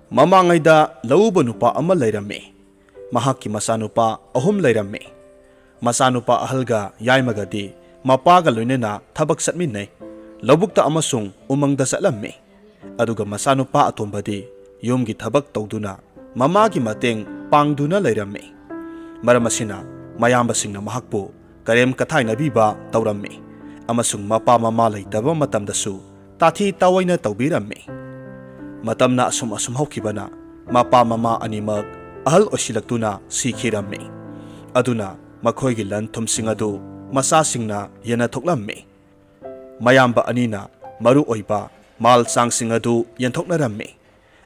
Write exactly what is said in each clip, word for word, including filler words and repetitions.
ꯃꯃꯥꯡꯉꯩꯗ ꯂꯧꯎꯕ ꯅꯨꯄꯥ ꯑꯃ ꯂꯩꯔꯝꯃꯤ꯫ ꯃꯍꯥꯛꯀꯤ ꯃꯆꯥꯅꯨꯄꯥ ꯑꯍꯨꯝ ꯂꯩꯔꯝꯃꯤ꯫ ꯃꯆꯥꯅꯨꯄꯥ ꯑꯍꯜꯒ ꯌꯥꯏꯃꯒꯗꯤ ꯃꯄꯥꯒ ꯂꯣꯏꯅꯅ ꯊꯕꯛ ꯆꯠꯃꯤꯟꯅꯩ꯫ ꯂꯧꯕꯨꯛꯇ ꯑꯃꯁꯨꯡ ꯎꯃꯪꯗ ꯆꯠꯂꯝꯃꯤ꯫ ꯑꯗꯨꯒ ꯃꯆꯥꯅꯨꯄꯥ ꯑꯇꯣꯝꯕꯗꯤ ꯌꯨꯝꯒꯤ ꯊꯕꯛ ꯇꯧꯗꯨꯅ ꯃꯃꯥꯒꯤ ꯃꯇꯦꯡ ꯄꯥꯡꯗꯨꯅ ꯂꯩꯔꯝꯃꯤ꯫ ꯃꯔꯝ ꯑꯁꯤꯅ ꯃꯌꯥꯝꯕꯁꯤꯡꯅ ꯃꯍꯥꯛꯄꯨ ꯀꯔꯦꯝ ꯀꯊꯥꯏꯅꯕꯤꯕ ꯇꯧꯔꯝꯃꯤ ꯑꯃꯁꯨꯡ ꯃꯄꯥ ꯃꯃꯥ ꯂꯩꯇꯕ ꯃꯇꯝꯗꯁꯨ ꯇꯥꯊꯤ ꯇꯥꯑꯣꯏꯅ ꯇꯧꯕꯤꯔꯝꯃꯤ꯫ ꯃꯇꯝꯅ ꯑꯁꯨꯝ ꯑꯁꯨꯝ ꯍꯧꯈꯤꯕꯅ ꯃꯄꯥ ꯃꯃꯥ ꯑꯅꯤꯃꯛ ꯑꯍꯜ ꯑꯣꯏꯁꯤꯜꯂꯛꯇꯨꯅ ꯁꯤꯈꯤꯔꯝꯃꯤ꯫ ꯑꯗꯨꯅ ꯃꯈꯣꯏꯒꯤ ꯂꯟ ꯊꯨꯝꯁꯤꯡ ꯑꯗꯨ ꯃꯆꯥꯁꯤꯡꯅ ꯌꯦꯟꯅꯊꯣꯛꯂꯝꯃꯤ꯫ ꯃꯌꯥꯝꯕ ꯑꯅꯤꯅ ꯃꯔꯨ ꯑꯣꯏꯕ ꯃꯥꯜ ꯆꯥꯡꯁꯤꯡ ꯑꯗꯨ ꯌꯦꯟꯊꯣꯛꯅꯔꯝꯃꯤ꯫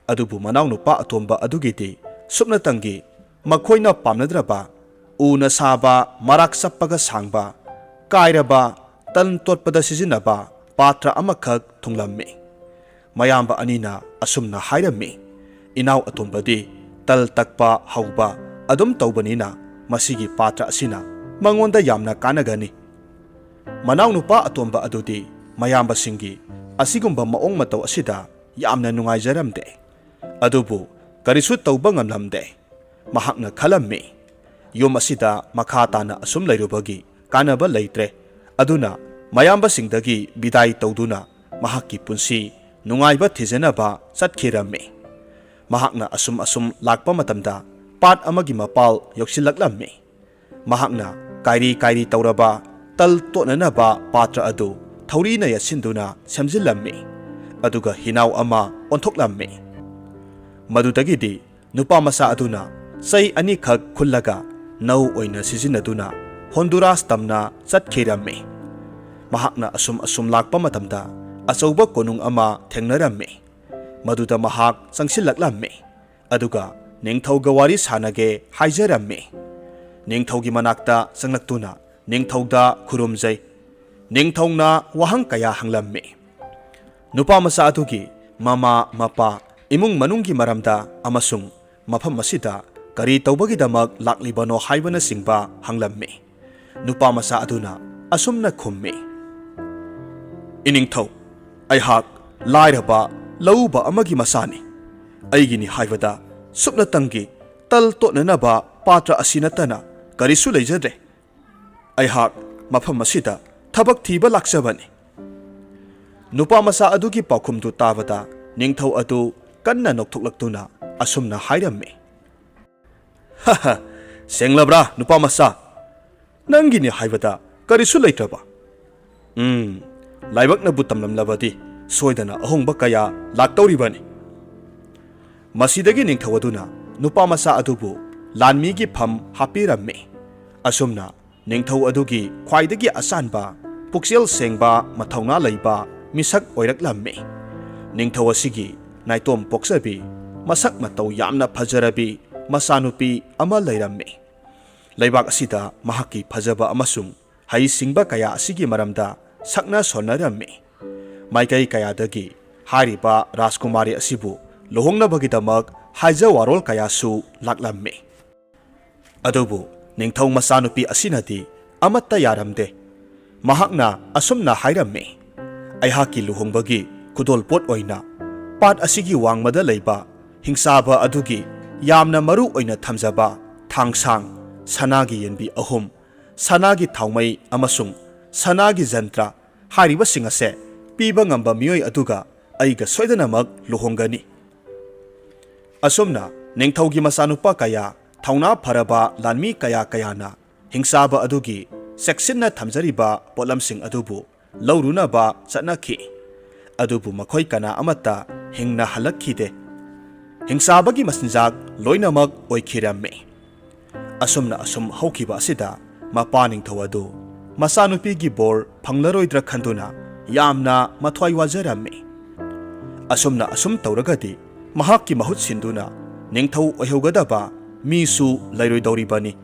ꯑꯗꯨꯕꯨ ꯃꯅꯥꯎꯅꯨꯄꯥ ꯑꯇꯣꯝꯕ ꯑꯗꯨꯒꯤꯗꯤ ꯁꯨꯞꯅꯇꯪꯒꯤ ꯃꯈꯣꯏꯅ ꯄꯥꯝꯅꯗ꯭ꯔꯕ ꯎꯅ ꯁꯥꯕ ꯃꯔꯥꯛ ꯆꯞꯄꯒ ꯁꯥꯡꯕ, ꯀꯥꯏꯔꯕ, ꯇꯟ ꯇꯣꯠꯄꯗ ꯁꯤꯖꯤꯟꯅꯕ ꯄꯥꯇ꯭ꯔ ꯑꯃꯈꯛ ꯊꯨꯡꯂꯝꯃꯤ꯫ ꯃꯌꯥꯝꯕ ꯑꯅꯤꯅ ꯑꯁꯨꯝꯅ ꯍꯥꯏꯔꯝꯃꯤ, "ꯏꯅꯥꯎ ꯑꯇꯣꯝꯕꯗꯤ ꯇꯜ ꯇꯛꯄ ꯍꯧꯕ ꯑꯗꯨꯝ ꯇꯧꯕꯅꯤꯅ ꯃꯁꯤꯒꯤ ꯄꯥꯇ꯭ꯔ ꯑꯁꯤꯅ ꯃꯉꯣꯟꯗ ꯌꯥꯝꯅ ꯀꯥꯟꯅꯒꯅꯤ"꯫ ꯃꯅꯥꯎꯅꯨꯄꯥ ꯑꯇꯣꯝꯕ ꯑꯗꯨꯗꯤ ꯃꯌꯥꯝꯕꯁꯤꯡꯒꯤ ꯑꯁꯤꯒꯨꯝꯕ ꯃꯑꯣꯡ ꯃꯇꯧ ꯑꯁꯤꯗ ꯌꯥꯝꯅ ꯅꯨꯡꯉꯥꯏꯖꯔꯝꯗꯦ꯫ ꯑꯗꯨꯕꯨ ꯀꯔꯤꯁꯨ ꯇꯧꯕ ꯉꯝꯂꯝꯗꯦ꯫ ꯃꯍꯥꯛꯅ ꯈꯜꯂꯝꯃꯤ, "ꯌꯨꯝ ꯑꯁꯤꯗ ꯃꯈꯥ ꯇꯥꯅ ꯑꯁꯨꯝ ꯂꯩꯔꯨꯕꯒꯤ ꯀꯥꯟꯅꯕ ꯂꯩꯇ꯭ꯔꯦ"꯫ ꯑꯗꯨꯅ ꯃꯌꯥꯝꯕꯁꯤꯡꯗꯒꯤ ꯕꯤꯗꯥꯏ ꯇꯧꯗꯨꯅ ꯃꯍꯥꯛꯀꯤ ꯄꯨꯟꯁꯤ ꯅꯨꯡꯉꯥꯏꯕ ꯊꯤꯖꯅꯕ ꯆꯠꯈꯤꯔꯝꯃꯤ꯫ ꯃꯍꯥꯛꯅ ꯑꯁꯨꯝ ꯑꯁꯨꯝ ꯂꯥꯛꯄ ꯃꯇꯝꯗ ꯄꯥꯠ ꯑꯃꯒꯤ ꯃꯄꯥꯜ ꯌꯧꯁꯤꯜꯂꯛꯂꯝꯃꯤ꯫ ꯃꯍꯥꯛꯅ ꯀꯥꯏꯔꯤ ꯀꯥꯏꯔꯤ ꯇꯧꯔꯕ ꯇꯜ ꯇꯣꯠꯅꯅꯕ ꯄꯥꯇ꯭ꯔ ꯑꯗꯨ ꯊꯧꯔꯤꯅ ꯌꯦꯠꯁꯤꯟꯗꯨꯅ ꯁꯦꯝꯖꯤꯜꯂꯝꯃꯤ, ꯑꯗꯨꯒ ꯍꯤꯅꯥꯎ ꯑꯃ ꯑꯣꯟꯊꯣꯛꯂꯝꯃꯤ꯫ ꯃꯗꯨꯗꯒꯤꯗꯤ ꯅꯨꯄꯥ ꯃꯆꯥ ꯑꯗꯨꯅ ꯆꯩ ꯑꯅꯤꯈꯛ ꯈꯨꯜꯂꯒ ꯅꯧ ꯑꯣꯏꯅ ꯁꯤꯖꯤꯟꯅꯗꯨꯅ ꯍꯣꯟꯗꯨꯔꯥꯁ ꯇꯝꯅ ꯆꯠꯈꯤꯔꯝꯃꯤ꯫ ꯃꯍꯥꯛꯅ ꯑꯁꯨꯝ ꯑꯁꯨꯝ ꯂꯥꯛꯄ ꯃꯇꯝꯗ ꯑꯆꯧꯕ ꯀꯣꯅꯨꯡ ꯑꯃ ꯊꯦꯡꯅꯔꯝꯃꯤ꯫ ꯃꯗꯨꯗ ꯃꯍꯥꯛ ꯆꯪꯁꯤꯜꯂꯛꯂꯝꯃꯤ꯫ ꯑꯗꯨꯒ ꯅꯤꯡꯊꯧꯒ ꯋꯥꯔꯤ ꯁꯥꯟꯅꯒꯦ ꯍꯥꯏꯖꯔꯝꯃꯤ꯫ ꯅꯤꯡꯊꯧꯒꯤ ꯃꯅꯥꯛꯇ ꯆꯪꯂꯛꯇꯨꯅ ꯅꯤꯡꯊꯧꯗ ꯈꯨꯔꯨꯝꯖꯩ꯫ ꯅꯤꯡꯊꯧꯅ ꯋꯥꯍꯪ ꯀꯌꯥ ꯍꯪꯂꯝꯃꯤ꯫ ꯅꯨꯄꯥ ꯃꯆꯥ ꯑꯗꯨꯒꯤ ꯃꯃꯥ, ꯃꯄꯥ, ꯏꯃꯨꯡ ꯃꯅꯨꯡꯒꯤ ꯃꯔꯝꯗ ꯑꯃꯁꯨꯡ ꯃꯐꯝ ꯑꯁꯤꯗ ꯀꯔꯤ ꯇꯧꯕꯒꯤꯗꯃꯛ ꯂꯥꯛꯂꯤꯕꯅꯣ ꯍꯥꯏꯕꯅꯆꯤꯡꯕ ꯍꯪꯂꯝꯃꯤ꯫ ꯅꯨꯄꯥ ꯃꯆꯥ ꯑꯗꯨꯅ ꯑꯁꯨꯝꯅ ꯈꯨꯝꯃꯤ, "ꯏꯅꯤꯡꯊꯧ, ꯑꯩꯍꯥꯛ ꯂꯥꯏꯔꯕ ꯂꯧꯎꯕ ꯑꯃꯒꯤ ꯃꯆꯥꯅꯤ꯫ ꯑꯩꯒꯤꯅꯤ ꯍꯥꯏꯕꯗ ꯁꯨꯞꯅꯇꯪꯒꯤ ꯇꯜ ꯇꯣꯠꯅꯅꯕ ꯄꯥꯇ꯭ꯔ ꯑꯁꯤ ꯅꯠꯇꯅ ꯀꯔꯤꯁꯨ ꯂꯩꯖꯗ꯭ꯔꯦ꯫ ꯑꯩꯍꯥꯛ ꯃꯐꯝ ꯑꯁꯤꯗ ꯊꯕꯛ ꯊꯤꯕ ꯂꯥꯛꯆꯕꯅꯤ꯫ ꯅꯨꯄꯥ ꯃꯆꯥ ꯑꯗꯨꯒꯤ ꯄꯥꯎꯈꯨꯝꯗꯨ ꯇꯥꯕꯗ ꯅꯤꯡꯊꯧ ꯑꯗꯨ ꯀꯟꯅ ꯅꯣꯛꯊꯣꯛꯂꯛꯇꯨꯅ ꯑꯁꯨꯝꯅ ꯍꯥꯏꯔꯝꯃꯤ, "ꯍ ꯍ, ꯁꯦꯡꯂꯕ꯭ꯔꯥ ꯅꯨꯄꯥ ꯃꯆꯥ? ꯅꯪꯒꯤꯅꯤ ꯍꯥꯏꯕꯗ ꯀꯔꯤꯁꯨ ꯂꯩꯇ꯭ꯔꯕ? ꯎꯝ, ꯂꯥꯏꯕꯛꯅꯕꯨ ꯇꯝꯂꯝꯂꯕꯗꯤ ꯁꯣꯏꯗꯅ ꯑꯍꯣꯡꯕ ꯀꯌꯥ ꯂꯥꯛꯇꯧꯔꯤꯕꯅꯤ꯫" ꯃꯁꯤꯗꯒꯤ ꯅꯤꯡꯊꯧ ꯑꯗꯨꯅ ꯅꯨꯄꯥ ꯃꯆꯥ ꯑꯗꯨꯕꯨ ꯂꯥꯟꯃꯤꯒꯤ ꯐꯝ ꯍꯥꯞꯄꯤꯔꯝꯃꯤ꯫ ꯑꯁꯨꯝꯅ ꯅꯤꯡꯊꯧ ꯑꯗꯨꯒꯤ ꯈ꯭ꯋꯥꯏꯗꯒꯤ ꯑꯆꯥꯟꯕ, ꯄꯨꯛꯆꯦꯜ ꯁꯦꯡꯕ, ꯃꯊꯧꯅꯥ ꯂꯩꯕ ꯃꯤꯁꯛ ꯑꯣꯏꯔꯛꯂꯝꯃꯤ꯫ ꯅꯤꯡꯊꯧ ꯑꯁꯤꯒꯤ ꯅꯥꯏꯇꯣꯝ ꯄꯣꯛꯆꯕꯤ, ꯃꯁꯛ ꯃꯇꯧ ꯌꯥꯝꯅ ꯐꯖꯔꯕꯤ ꯃꯆꯥꯅꯨꯄꯤ ꯑꯃ ꯂꯩꯔꯝꯃꯤ꯫ ꯂꯩꯕꯥꯛ ꯑꯁꯤꯗ ꯃꯍꯥꯛꯀꯤ ꯐꯖꯕ ꯑꯃꯁꯨꯡ ꯍꯩꯁꯤꯡꯕ ꯀꯌꯥ ꯑꯁꯤꯒꯤ ꯃꯔꯝꯗ ꯁꯛꯅ ꯁꯣꯟꯅꯔꯝꯃꯤ꯫ ꯃꯥꯏꯀꯩ ꯀꯌꯥꯗꯒꯤ ꯍꯥꯏꯔꯤꯕ ꯔꯥꯖꯀꯨꯃꯥꯔꯤ ꯑꯁꯤꯕꯨ ꯂꯨꯍꯣꯡꯅꯕꯒꯤꯗꯃꯛ ꯍꯥꯏꯖ ꯋꯥꯔꯣꯜ ꯀꯌꯥꯁꯨ ꯂꯥꯛꯂꯝꯃꯤ꯫ ꯑꯗꯨꯕꯨ ꯅꯤꯡꯊꯧ ꯃꯆꯥꯅꯨꯄꯤ ꯑꯁꯤꯅꯗꯤ ꯑꯃꯠꯇ ꯌꯥꯔꯝꯗꯦ꯫ ꯃꯍꯥꯛꯅ ꯑꯁꯨꯝꯅ ꯍꯥꯏꯔꯝꯃꯤ, "ꯑꯩꯍꯥꯛꯀꯤ ꯂꯨꯍꯣꯡꯕꯒꯤ ꯈꯨꯗꯣꯜꯄꯣꯠ ꯑꯣꯏꯅ ꯄꯥꯠ ꯑꯁꯤꯒꯤ ꯋꯥꯡꯃꯗ ꯂꯩꯕ ꯍꯤꯡꯆꯥꯕ ꯑꯗꯨꯒꯤ ꯌꯥꯝꯅ ꯃꯔꯨ ꯑꯣꯏꯅ ꯊꯝꯖꯕ ꯊꯥꯡꯁꯥꯡ, ꯁꯅꯥꯒꯤ ꯌꯦꯟꯕꯤ ꯑꯍꯨꯝ, ꯁꯅꯥꯒꯤ ꯊꯥꯎꯃꯩ ꯑꯃꯁꯨꯡ ꯁꯅꯥꯒꯤ ꯖꯟꯇ꯭ꯔ ꯍꯥꯏꯔꯤꯕꯁꯤꯡ ꯑꯁꯦ ꯄꯤꯕ ꯉꯝꯕ ꯃꯤꯑꯣꯏ ꯑꯗꯨꯒ ꯑꯩꯒ ꯁꯣꯏꯗꯅꯃꯛ ꯂꯨꯍꯣꯡꯒꯅꯤ꯫" ꯑꯁꯨꯝꯅ ꯅꯤꯡꯊꯧꯒꯤ ꯃꯆꯥꯅꯨꯄꯥ ꯀꯌꯥ, ꯊꯧꯅꯥ ꯐꯔꯕ ꯂꯥꯟꯃꯤ ꯀꯌꯥ ꯀꯌꯥꯅ ꯍꯤꯡꯆꯥꯕ ꯑꯗꯨꯒꯤ ꯆꯦꯛꯁꯤꯟꯅ ꯊꯝꯖꯔꯤꯕ ꯄꯣꯠꯂꯝꯁꯤꯡ ꯑꯗꯨꯕꯨ ꯂꯧꯔꯨꯅꯕ ꯆꯠꯅꯈꯤ꯫ ꯑꯗꯨꯕꯨ ꯃꯈꯣꯏ ꯀꯅꯥ ꯑꯃꯠꯇ ꯍꯤꯡꯅ ꯍꯜꯂꯛꯈꯤꯗꯦ꯫ ꯍꯤꯡꯆꯥꯕꯒꯤ ꯃꯆꯤꯟꯖꯥꯛ ꯂꯣꯏꯅꯃꯛ ꯑꯣꯏꯈꯤꯔꯝꯃꯤ꯫ ꯑꯁꯨꯝꯅ ꯑꯁꯨꯝ ꯍꯧꯈꯤꯕ ꯑꯁꯤꯗ ꯃꯄꯥ ꯅꯤꯡꯊꯧ ꯑꯗꯨ ꯃꯆꯥꯅꯨꯄꯤꯒꯤ ꯕꯣꯔ ꯐꯪꯂꯔꯣꯏꯗ꯭ꯔꯥ ꯈꯟꯗꯨꯅ ꯌꯥꯝꯅ ꯃꯊ꯭ꯋꯥꯏ ꯋꯥꯖꯔꯝꯃꯤ꯫ ꯑꯁꯨꯝꯅ ꯑꯁꯨꯝ ꯇꯧꯔꯒꯗꯤ ꯃꯍꯥꯛꯀꯤ ꯃꯍꯨꯠ ꯁꯤꯟꯗꯨꯅ ꯅꯤꯡꯊꯧ ꯑꯣꯏꯍꯧꯒꯗꯕ ꯃꯤꯁꯨ ꯂꯩꯔꯣꯏꯗꯧꯔꯤꯕꯅꯤ꯫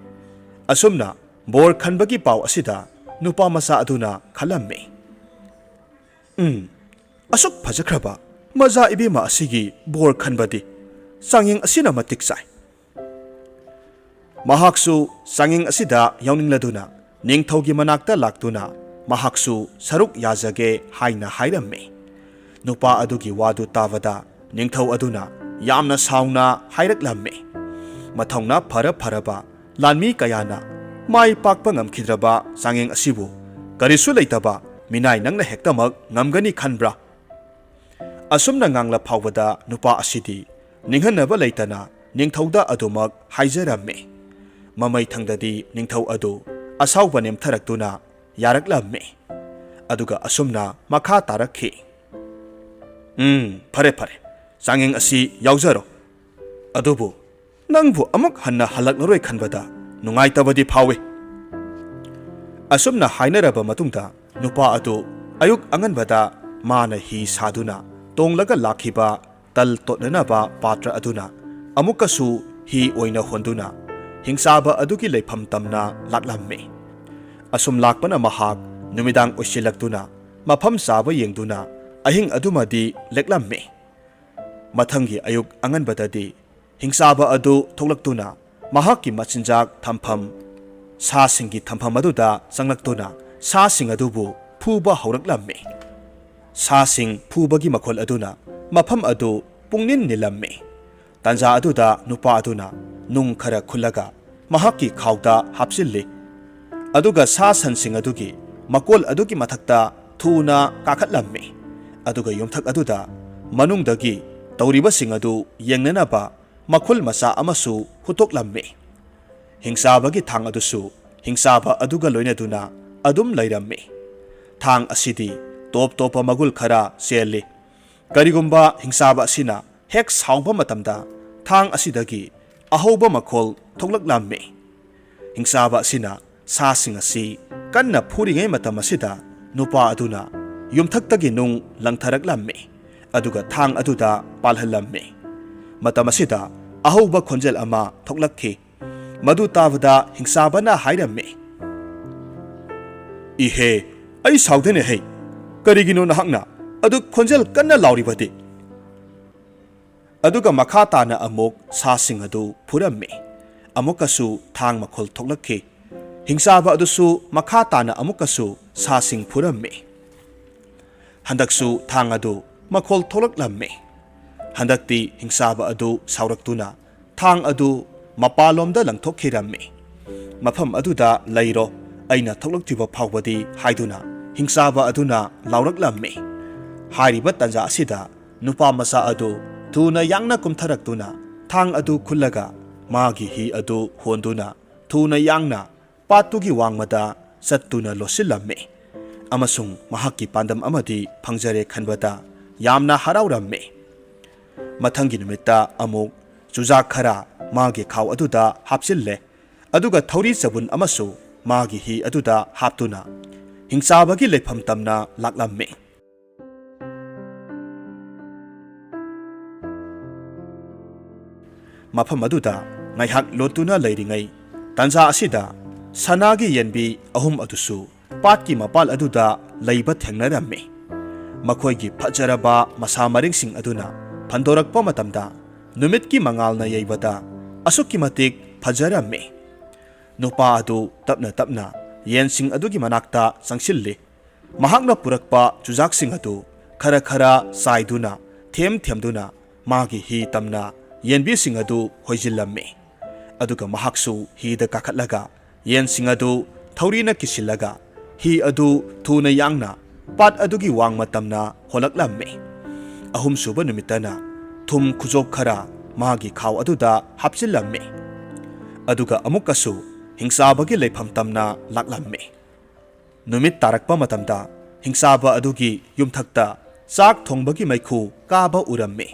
ꯑꯁꯨꯝꯅ ꯕꯣꯔ ꯈꯟꯕꯒꯤ ꯄꯥꯎ ꯑꯁꯤꯗ ꯅꯨꯄꯥ ꯃꯆꯥ ꯑꯗꯨꯅ ꯈꯜꯂꯝꯃꯤ, "ꯎꯝ, ꯑꯁꯨꯛ ꯐꯖꯈ꯭ꯔꯕ ꯃꯖꯥ ꯏꯕꯦꯝꯃ ꯑꯁꯤꯒꯤ ꯕꯣꯔ ꯈꯟꯕꯗꯤ ꯆꯥꯡꯌꯦꯡ ꯑꯁꯤꯅ ꯃꯇꯤꯛ ꯆꯥꯏ꯫" ꯃꯍꯥꯛꯁꯨ ꯆꯥꯡꯌꯦꯡ ꯑꯁꯤꯗ ꯌꯥꯎꯅꯤꯡꯂꯗꯨꯅ ꯅꯤꯡꯊꯧꯒꯤ ꯃꯅꯥꯛꯇ ꯂꯥꯛꯇꯨꯅ ꯃꯍꯥꯛꯁꯨ ꯁꯔꯨꯛ ꯌꯥꯖꯒꯦ ꯍꯥꯏꯅ ꯍꯥꯏꯔꯝꯃꯤ꯫ ꯅꯨꯄꯥ ꯑꯗꯨꯒꯤ ꯋꯥꯗꯨ ꯇꯥꯕꯗ ꯅꯤꯡꯊꯧ ꯑꯗꯨꯅ ꯌꯥꯝꯅ ꯁꯥꯎꯅ ꯍꯥꯏꯔꯛꯂꯝꯃꯤ, "ꯃꯊꯧꯅꯥ ꯐꯔ ꯐꯔꯕ ꯂꯥꯟꯃꯤ ꯀꯌꯥꯅ ꯃꯥꯏ ꯄꯥꯛꯄ ꯉꯝꯈꯤꯗ꯭ꯔꯕ ꯆꯥꯡꯌꯦꯡ ꯑꯁꯤꯕꯨ ꯀꯔꯤꯁꯨ ꯂꯩꯇꯕ ꯃꯤꯅꯥꯏ ꯅꯪꯅ ꯍꯦꯛꯇꯃꯛ ꯉꯝꯒꯅꯤ ꯈꯟꯕ꯭ꯔꯥ?" ꯑꯁꯨꯝꯅ ꯉꯥꯡꯂ ꯐꯥꯎꯕꯗ ꯅꯨꯄꯥ ꯑꯁꯤꯗꯤ ꯅꯤꯡꯍꯟꯅꯕ ꯂꯩꯇꯅ ꯅꯤꯡꯊꯧꯗ ꯑꯗꯨꯃꯛ ꯍꯥꯏꯖꯔꯝꯃꯤ꯫ ꯃꯃꯩ ꯊꯪꯗꯗꯤ ꯅꯤꯡꯊꯧ ꯑꯗꯨ ꯑꯁꯥꯎꯕ ꯅꯦꯝꯊꯔꯛꯇꯨꯅ ꯌꯥꯔꯛꯂꯝꯃꯤ꯫ ꯑꯗꯨꯒ ꯑꯁꯨꯝꯅ ꯃꯈꯥ ꯇꯥꯔꯛꯈꯤ, "ꯎꯝ, ꯐꯔꯦ ꯐꯔꯦ, ꯆꯥꯡꯌꯦꯡ ꯑꯁꯤ ꯌꯥꯎꯖꯔꯣ꯫ ꯑꯗꯨꯕꯨ ꯅꯪꯕꯨ ꯑꯃꯨꯛ ꯍꯟꯅ ꯍꯜꯂꯛꯂꯔꯣꯏ ꯈꯟꯕꯗ ꯅꯨꯡꯉꯥꯏꯇꯕꯗꯤ ꯐꯥꯎꯏ꯫" ꯑꯁꯨꯝꯅ ꯍꯥꯏꯅꯔꯕ ꯃꯇꯨꯡꯗ ꯅꯨꯄꯥ ꯑꯗꯨ ꯑꯌꯨꯛ ꯑꯉꯟꯕꯗ ꯃꯥꯅ ꯍꯤ ꯁꯥꯗꯨꯅ ꯇꯣꯡꯂꯒ ꯂꯥꯛꯈꯤꯕ ꯇꯜ ꯇꯣꯠꯅꯅꯕ ꯄꯥꯇ꯭ꯔ ꯑꯗꯨꯅ ꯑꯃꯨꯛꯀꯁꯨ ꯍꯤ ꯑꯣꯏꯅ ꯍꯣꯟꯗꯨꯅ ꯍꯤꯡꯆꯥꯕ ꯑꯗꯨꯒꯤ ꯂꯩꯐꯝ ꯇꯝꯅ ꯂꯥꯛꯂꯝꯃꯤ꯫ ꯑꯁꯨꯝ ꯂꯥꯛꯄꯅ ꯃꯍꯥꯛ ꯅꯨꯃꯤꯗꯥꯡ ꯑꯣꯏꯁꯤꯜꯂꯛꯇꯨꯅ ꯃꯐꯝ ꯆꯥꯕ ꯌꯦꯡꯗꯨꯅ ꯑꯍꯤꯡ ꯑꯗꯨꯃꯗꯤ ꯂꯦꯛꯂꯝꯃꯤ꯫ ꯃꯊꯪꯒꯤ ꯑꯌꯨꯛ ꯑꯉꯟꯕꯗꯗꯤ ꯍꯤꯡꯆꯥꯕ ꯑꯗꯨ ꯊꯣꯛꯂꯛꯇꯨꯅ ꯃꯍꯥꯛꯀꯤ ꯃꯆꯤꯟꯖꯥꯛ ꯊꯝꯐꯝ, ꯁꯥꯁꯤꯡꯒꯤ ꯊꯝꯐꯝ ꯑꯗꯨꯗ ꯆꯪꯂꯛꯇꯨꯅ ꯁꯥꯁꯤꯡ ꯑꯗꯨꯕꯨ ꯐꯨꯕ ꯍꯧꯔꯛꯂꯝꯃꯤ꯫ ꯁꯥꯁꯤꯡ ꯐꯨꯕꯒꯤ ꯃꯈꯣꯜ ꯑꯗꯨꯅ ꯃꯐꯝ ꯑꯗꯨ ꯄꯨꯡꯅꯤꯟ ꯅꯤꯜꯂꯝꯃꯤ꯫ ꯇꯥꯟꯖꯥ ꯑꯗꯨꯗ ꯅꯨꯄꯥ ꯑꯗꯨꯅ ꯅꯨꯡ ꯈꯔ ꯈꯨꯜꯂꯒ ꯃꯍꯥꯛꯀꯤ ꯈꯥꯎꯗ ꯍꯥꯞꯆꯤꯜꯂꯤ꯫ ꯑꯗꯨꯒ ꯁꯥ ꯁꯟꯁꯤꯡ ꯑꯗꯨꯒꯤ ꯃꯀꯣꯜ ꯑꯗꯨꯒꯤ ꯃꯊꯛꯇ ꯊꯨꯅ ꯀꯥꯈꯠꯂꯝꯃꯤ꯫ ꯑꯗꯨꯒ ꯌꯨꯝꯊꯛ ꯑꯗꯨꯗ ꯃꯅꯨꯡꯗꯒꯤ ꯇꯧꯔꯤꯕꯁꯤꯡ ꯑꯗꯨ ꯌꯦꯡꯅꯅꯕ ꯃꯈꯨꯜ ꯃꯆꯥ ꯑꯃꯁꯨ ꯍꯨꯠꯇꯣꯛꯂꯝꯃꯤ꯫ ꯍꯤꯡꯆꯥꯕꯒꯤ ꯊꯥꯡ ꯑꯗꯨꯁꯨ ꯍꯤꯡꯆꯥꯕ ꯑꯗꯨꯒ ꯂꯣꯏꯅꯗꯨꯅ ꯑꯗꯨꯝ ꯂꯩꯔꯝꯃꯤ꯫ ꯊꯥꯡ ꯑꯁꯤꯗꯤ ꯇꯣꯞ ꯇꯣꯞꯄ ꯃꯒꯨꯜ ꯈꯔ ꯆꯦꯜꯂꯤ꯫ ꯀꯔꯤꯒꯨꯝꯕ ꯍꯤꯡꯆꯥꯕ ꯑꯁꯤꯅ ꯍꯦꯛ ꯁꯥꯎꯕ ꯃꯇꯝꯗ ꯊꯥꯡ ꯑꯁꯤꯗꯒꯤ ꯑꯍꯧꯕ ꯃꯈꯣꯜ ꯊꯣꯛꯂꯛꯂꯝꯃꯤ꯫ ꯍꯤꯡꯆꯥꯕ ꯑꯁꯤꯅ ꯁꯥꯁꯤꯡ ꯑꯁꯤ ꯀꯟꯅ ꯐꯨꯔꯤꯉꯩ ꯃꯇꯝ ꯑꯁꯤꯗ ꯅꯨꯄꯥ ꯑꯗꯨꯅ ꯌꯨꯝꯊꯛꯇꯒꯤ ꯅꯨꯡ ꯂꯪꯊꯔꯛꯂꯝꯃꯤ, ꯑꯗꯨꯒ ꯊꯥꯡ ꯑꯗꯨꯗ ꯄꯥꯜꯍꯜꯂꯝꯃꯤ꯫ ꯃꯇꯝ ꯑꯁꯤꯗ ꯑꯍꯧꯕ ꯈꯣꯟꯖꯦꯜ ꯑꯃ ꯊꯣꯛꯂꯛꯈꯤ꯫ ꯃꯗꯨ ꯇꯥꯕꯗ ꯍꯤꯡꯆꯥꯕꯅ ꯍꯥꯏꯔꯝꯃꯤ, "ꯏꯍꯦ, ꯑꯩ ꯁꯥꯎꯗꯦꯅꯦ ꯍꯩ, ꯀꯔꯤꯒꯤꯅꯣ ꯅꯍꯥꯛꯅ ꯑꯗꯨ ꯈꯣꯟꯖꯦꯜ ꯀꯟꯅ ꯂꯥꯎꯔꯤꯕꯗꯤ?" ꯑꯗꯨꯒ ꯃꯈꯥ ꯇꯥꯅ ꯑꯃꯨꯛ ꯁꯥꯁꯤꯡ ꯑꯗꯨ ꯐꯨꯔꯝꯃꯤ꯫ ꯑꯃꯨꯛꯀꯁꯨ ꯊꯥꯡ ꯃꯈꯣꯜ ꯊꯣꯛꯂꯛꯈꯤ꯫ ꯍꯤꯡꯆꯥꯕ ꯑꯗꯨꯁꯨ ꯃꯈꯥ ꯇꯥꯅ ꯑꯃꯨꯛꯀꯁꯨ ꯁꯥꯁꯤꯡ ꯐꯨꯔꯝꯃꯤ꯫ ꯍꯟꯗꯛꯁꯨ ꯊꯥꯡ ꯑꯗꯨ ꯃꯈꯣꯜ ꯊꯣꯛꯂꯛꯂꯝꯃꯤ꯫ ꯍꯟꯗꯛꯇꯤ ꯍꯤꯡꯆꯥꯕ ꯑꯗꯨ ꯁꯥꯎꯔꯛꯇꯨꯅ ꯊꯥꯡ ꯑꯗꯨ ꯃꯄꯥꯟꯂꯣꯝꯗ ꯂꯪꯊꯣꯛꯈꯤꯔꯝꯃꯤ꯫ "ꯃꯐꯝ ꯑꯗꯨꯗ ꯂꯩꯔꯣ, ꯑꯩꯅ ꯊꯣꯛꯂꯛꯇ꯭ꯔꯤꯕ ꯐꯥꯎꯕꯗꯤ" ꯍꯥꯏꯗꯨꯅ ꯍꯤꯡꯆꯥꯕ ꯑꯗꯨꯅ ꯂꯥꯎꯔꯛꯂꯝꯃꯤ꯫ ꯍꯥꯏꯔꯤꯕ ꯇꯥꯟꯖꯥ ꯑꯁꯤꯗ ꯅꯨꯄꯥ ꯃꯆꯥ ꯑꯗꯨ ꯊꯨꯅ ꯌꯥꯡꯅ ꯀꯨꯝꯊꯔꯛꯇꯨꯅ ꯊꯥꯡ ꯑꯗꯨ ꯈꯨꯜꯂꯒ ꯃꯥꯒꯤ ꯍꯤ ꯑꯗꯨ ꯍꯣꯟꯗꯨꯅ ꯊꯨꯅ ꯌꯥꯡꯅ ꯄꯥꯠꯇꯨꯒꯤ ꯋꯥꯡꯃꯗ ꯆꯠꯇꯨꯅ ꯂꯣꯠꯁꯤꯜꯂꯝꯃꯤ ꯑꯃꯁꯨꯡ ꯃꯍꯥꯛꯀꯤ ꯄꯥꯟꯗꯝ ꯑꯃꯗꯤ ꯐꯪꯖꯔꯦ ꯈꯟꯕꯗ ꯌꯥꯝꯅ ꯍꯔꯥꯎꯔꯝꯃꯤ꯫ ꯃꯊꯪꯒꯤ ꯅꯨꯃꯤꯠꯇ ꯑꯃꯨꯛ ꯆꯨꯖꯥꯛ ꯈꯔ ꯃꯥꯒꯤ ꯈꯥꯎ ꯑꯗꯨꯗ ꯍꯥꯞꯆꯤꯜꯂꯦ, ꯑꯗꯨꯒ ꯊꯧꯔꯤ ꯆꯕꯨꯟ ꯑꯃꯁꯨ ꯃꯥꯒꯤ ꯍꯤ ꯑꯗꯨꯗ ꯍꯥꯞꯇꯨꯅ ꯍꯤꯡꯆꯥꯕꯒꯤ ꯂꯩꯐꯝ ꯇꯝꯅ ꯂꯥꯛꯂꯝꯃꯤ꯫ ꯃꯐꯝ ꯑꯗꯨꯗ ꯉꯥꯏꯍꯥꯛ ꯂꯣꯠꯇꯨꯅ ꯂꯩꯔꯤꯉꯩ ꯇꯥꯟꯖꯥ ꯑꯁꯤꯗ ꯁꯅꯥꯒꯤ ꯌꯦꯟꯕꯤ ꯑꯍꯨꯝ ꯑꯗꯨꯁꯨ ꯄꯥꯠꯀꯤ ꯃꯄꯥꯜ ꯑꯗꯨꯗ ꯂꯩꯕ ꯊꯦꯡꯅꯔꯝꯃꯤ꯫ ꯃꯈꯣꯏꯒꯤ ꯐꯖꯔꯕ ꯃꯁꯥ ꯃꯔꯦꯡꯁꯤꯡ ꯑꯗꯨꯅ ꯐꯟꯗꯣꯔꯛꯄ ꯃꯇꯝꯗ ꯅꯨꯃꯤꯠꯀꯤ ꯃꯉꯥꯜꯅ ꯌꯩꯕꯗ ꯑꯁꯨꯛꯀꯤ ꯃꯇꯤꯛ ꯐꯖꯔꯝꯃꯤ꯫ ꯅꯨꯄꯥ ꯑꯗꯨ ꯇꯞꯅ ꯇꯞꯅ ꯌꯦꯟꯁꯤꯡ ꯑꯗꯨꯒꯤ ꯃꯅꯥꯛꯇ ꯆꯪꯁꯤꯜꯂꯤ꯫ ꯃꯍꯥꯛꯅ ꯄꯨꯔꯛꯄ ꯆꯨꯖꯥꯛꯁꯤꯡ ꯑꯗꯨ ꯈꯔ ꯈꯔ ꯆꯥꯏꯗꯨꯅ, ꯊꯦꯝ ꯊꯦꯝꯗꯨꯅ ꯃꯥꯒꯤ ꯍꯤ ꯇꯝꯅ ꯌꯦꯟꯕꯤꯁꯤꯡ ꯑꯗꯨ ꯍꯣꯏꯖꯤꯜꯂꯝꯃꯤ꯫ ꯑꯗꯨꯒ ꯃꯍꯥꯛꯁꯨ ꯍꯤꯗ ꯀꯥꯈꯠꯂꯒ ꯌꯦꯟꯁꯤꯡ ꯑꯗꯨ ꯊꯧꯔꯤꯅ ꯀꯤꯁꯤꯜꯂꯒ ꯍꯤ ꯑꯗꯨ ꯊꯨꯅ ꯌꯥꯡꯅ ꯄꯥꯠ ꯑꯗꯨꯒꯤ ꯋꯥꯡꯃ ꯇꯝꯅ ꯍꯣꯜꯂꯛꯂꯝꯃꯤ꯫ ꯑꯍꯨꯝꯁꯨꯕ ꯅꯨꯃꯤꯠꯇꯅ ꯊꯨꯝ ꯈꯨꯖꯣꯞ ꯈꯔ ꯃꯥꯒꯤ ꯈꯥꯎ ꯑꯗꯨꯗ ꯍꯥꯞꯆꯤꯜꯂꯝꯃꯤ꯫ ꯑꯗꯨꯒ ꯑꯃꯨꯛꯀꯁꯨ ꯍꯤꯡꯆꯥꯕꯒꯤ ꯂꯩꯐꯝ ꯇꯝꯅ ꯂꯥꯛꯂꯝꯃꯤ꯫ ꯅꯨꯃꯤꯠ ꯇꯥꯔꯛꯄ ꯃꯇꯝꯗ ꯍꯤꯡꯆꯥꯕ ꯑꯗꯨꯒꯤ ꯌꯨꯝꯊꯛꯇ ꯆꯥꯛ ꯊꯣꯡꯕꯒꯤ ꯃꯩꯈꯨ ꯀꯥꯕ ꯎꯔꯝꯃꯤ꯫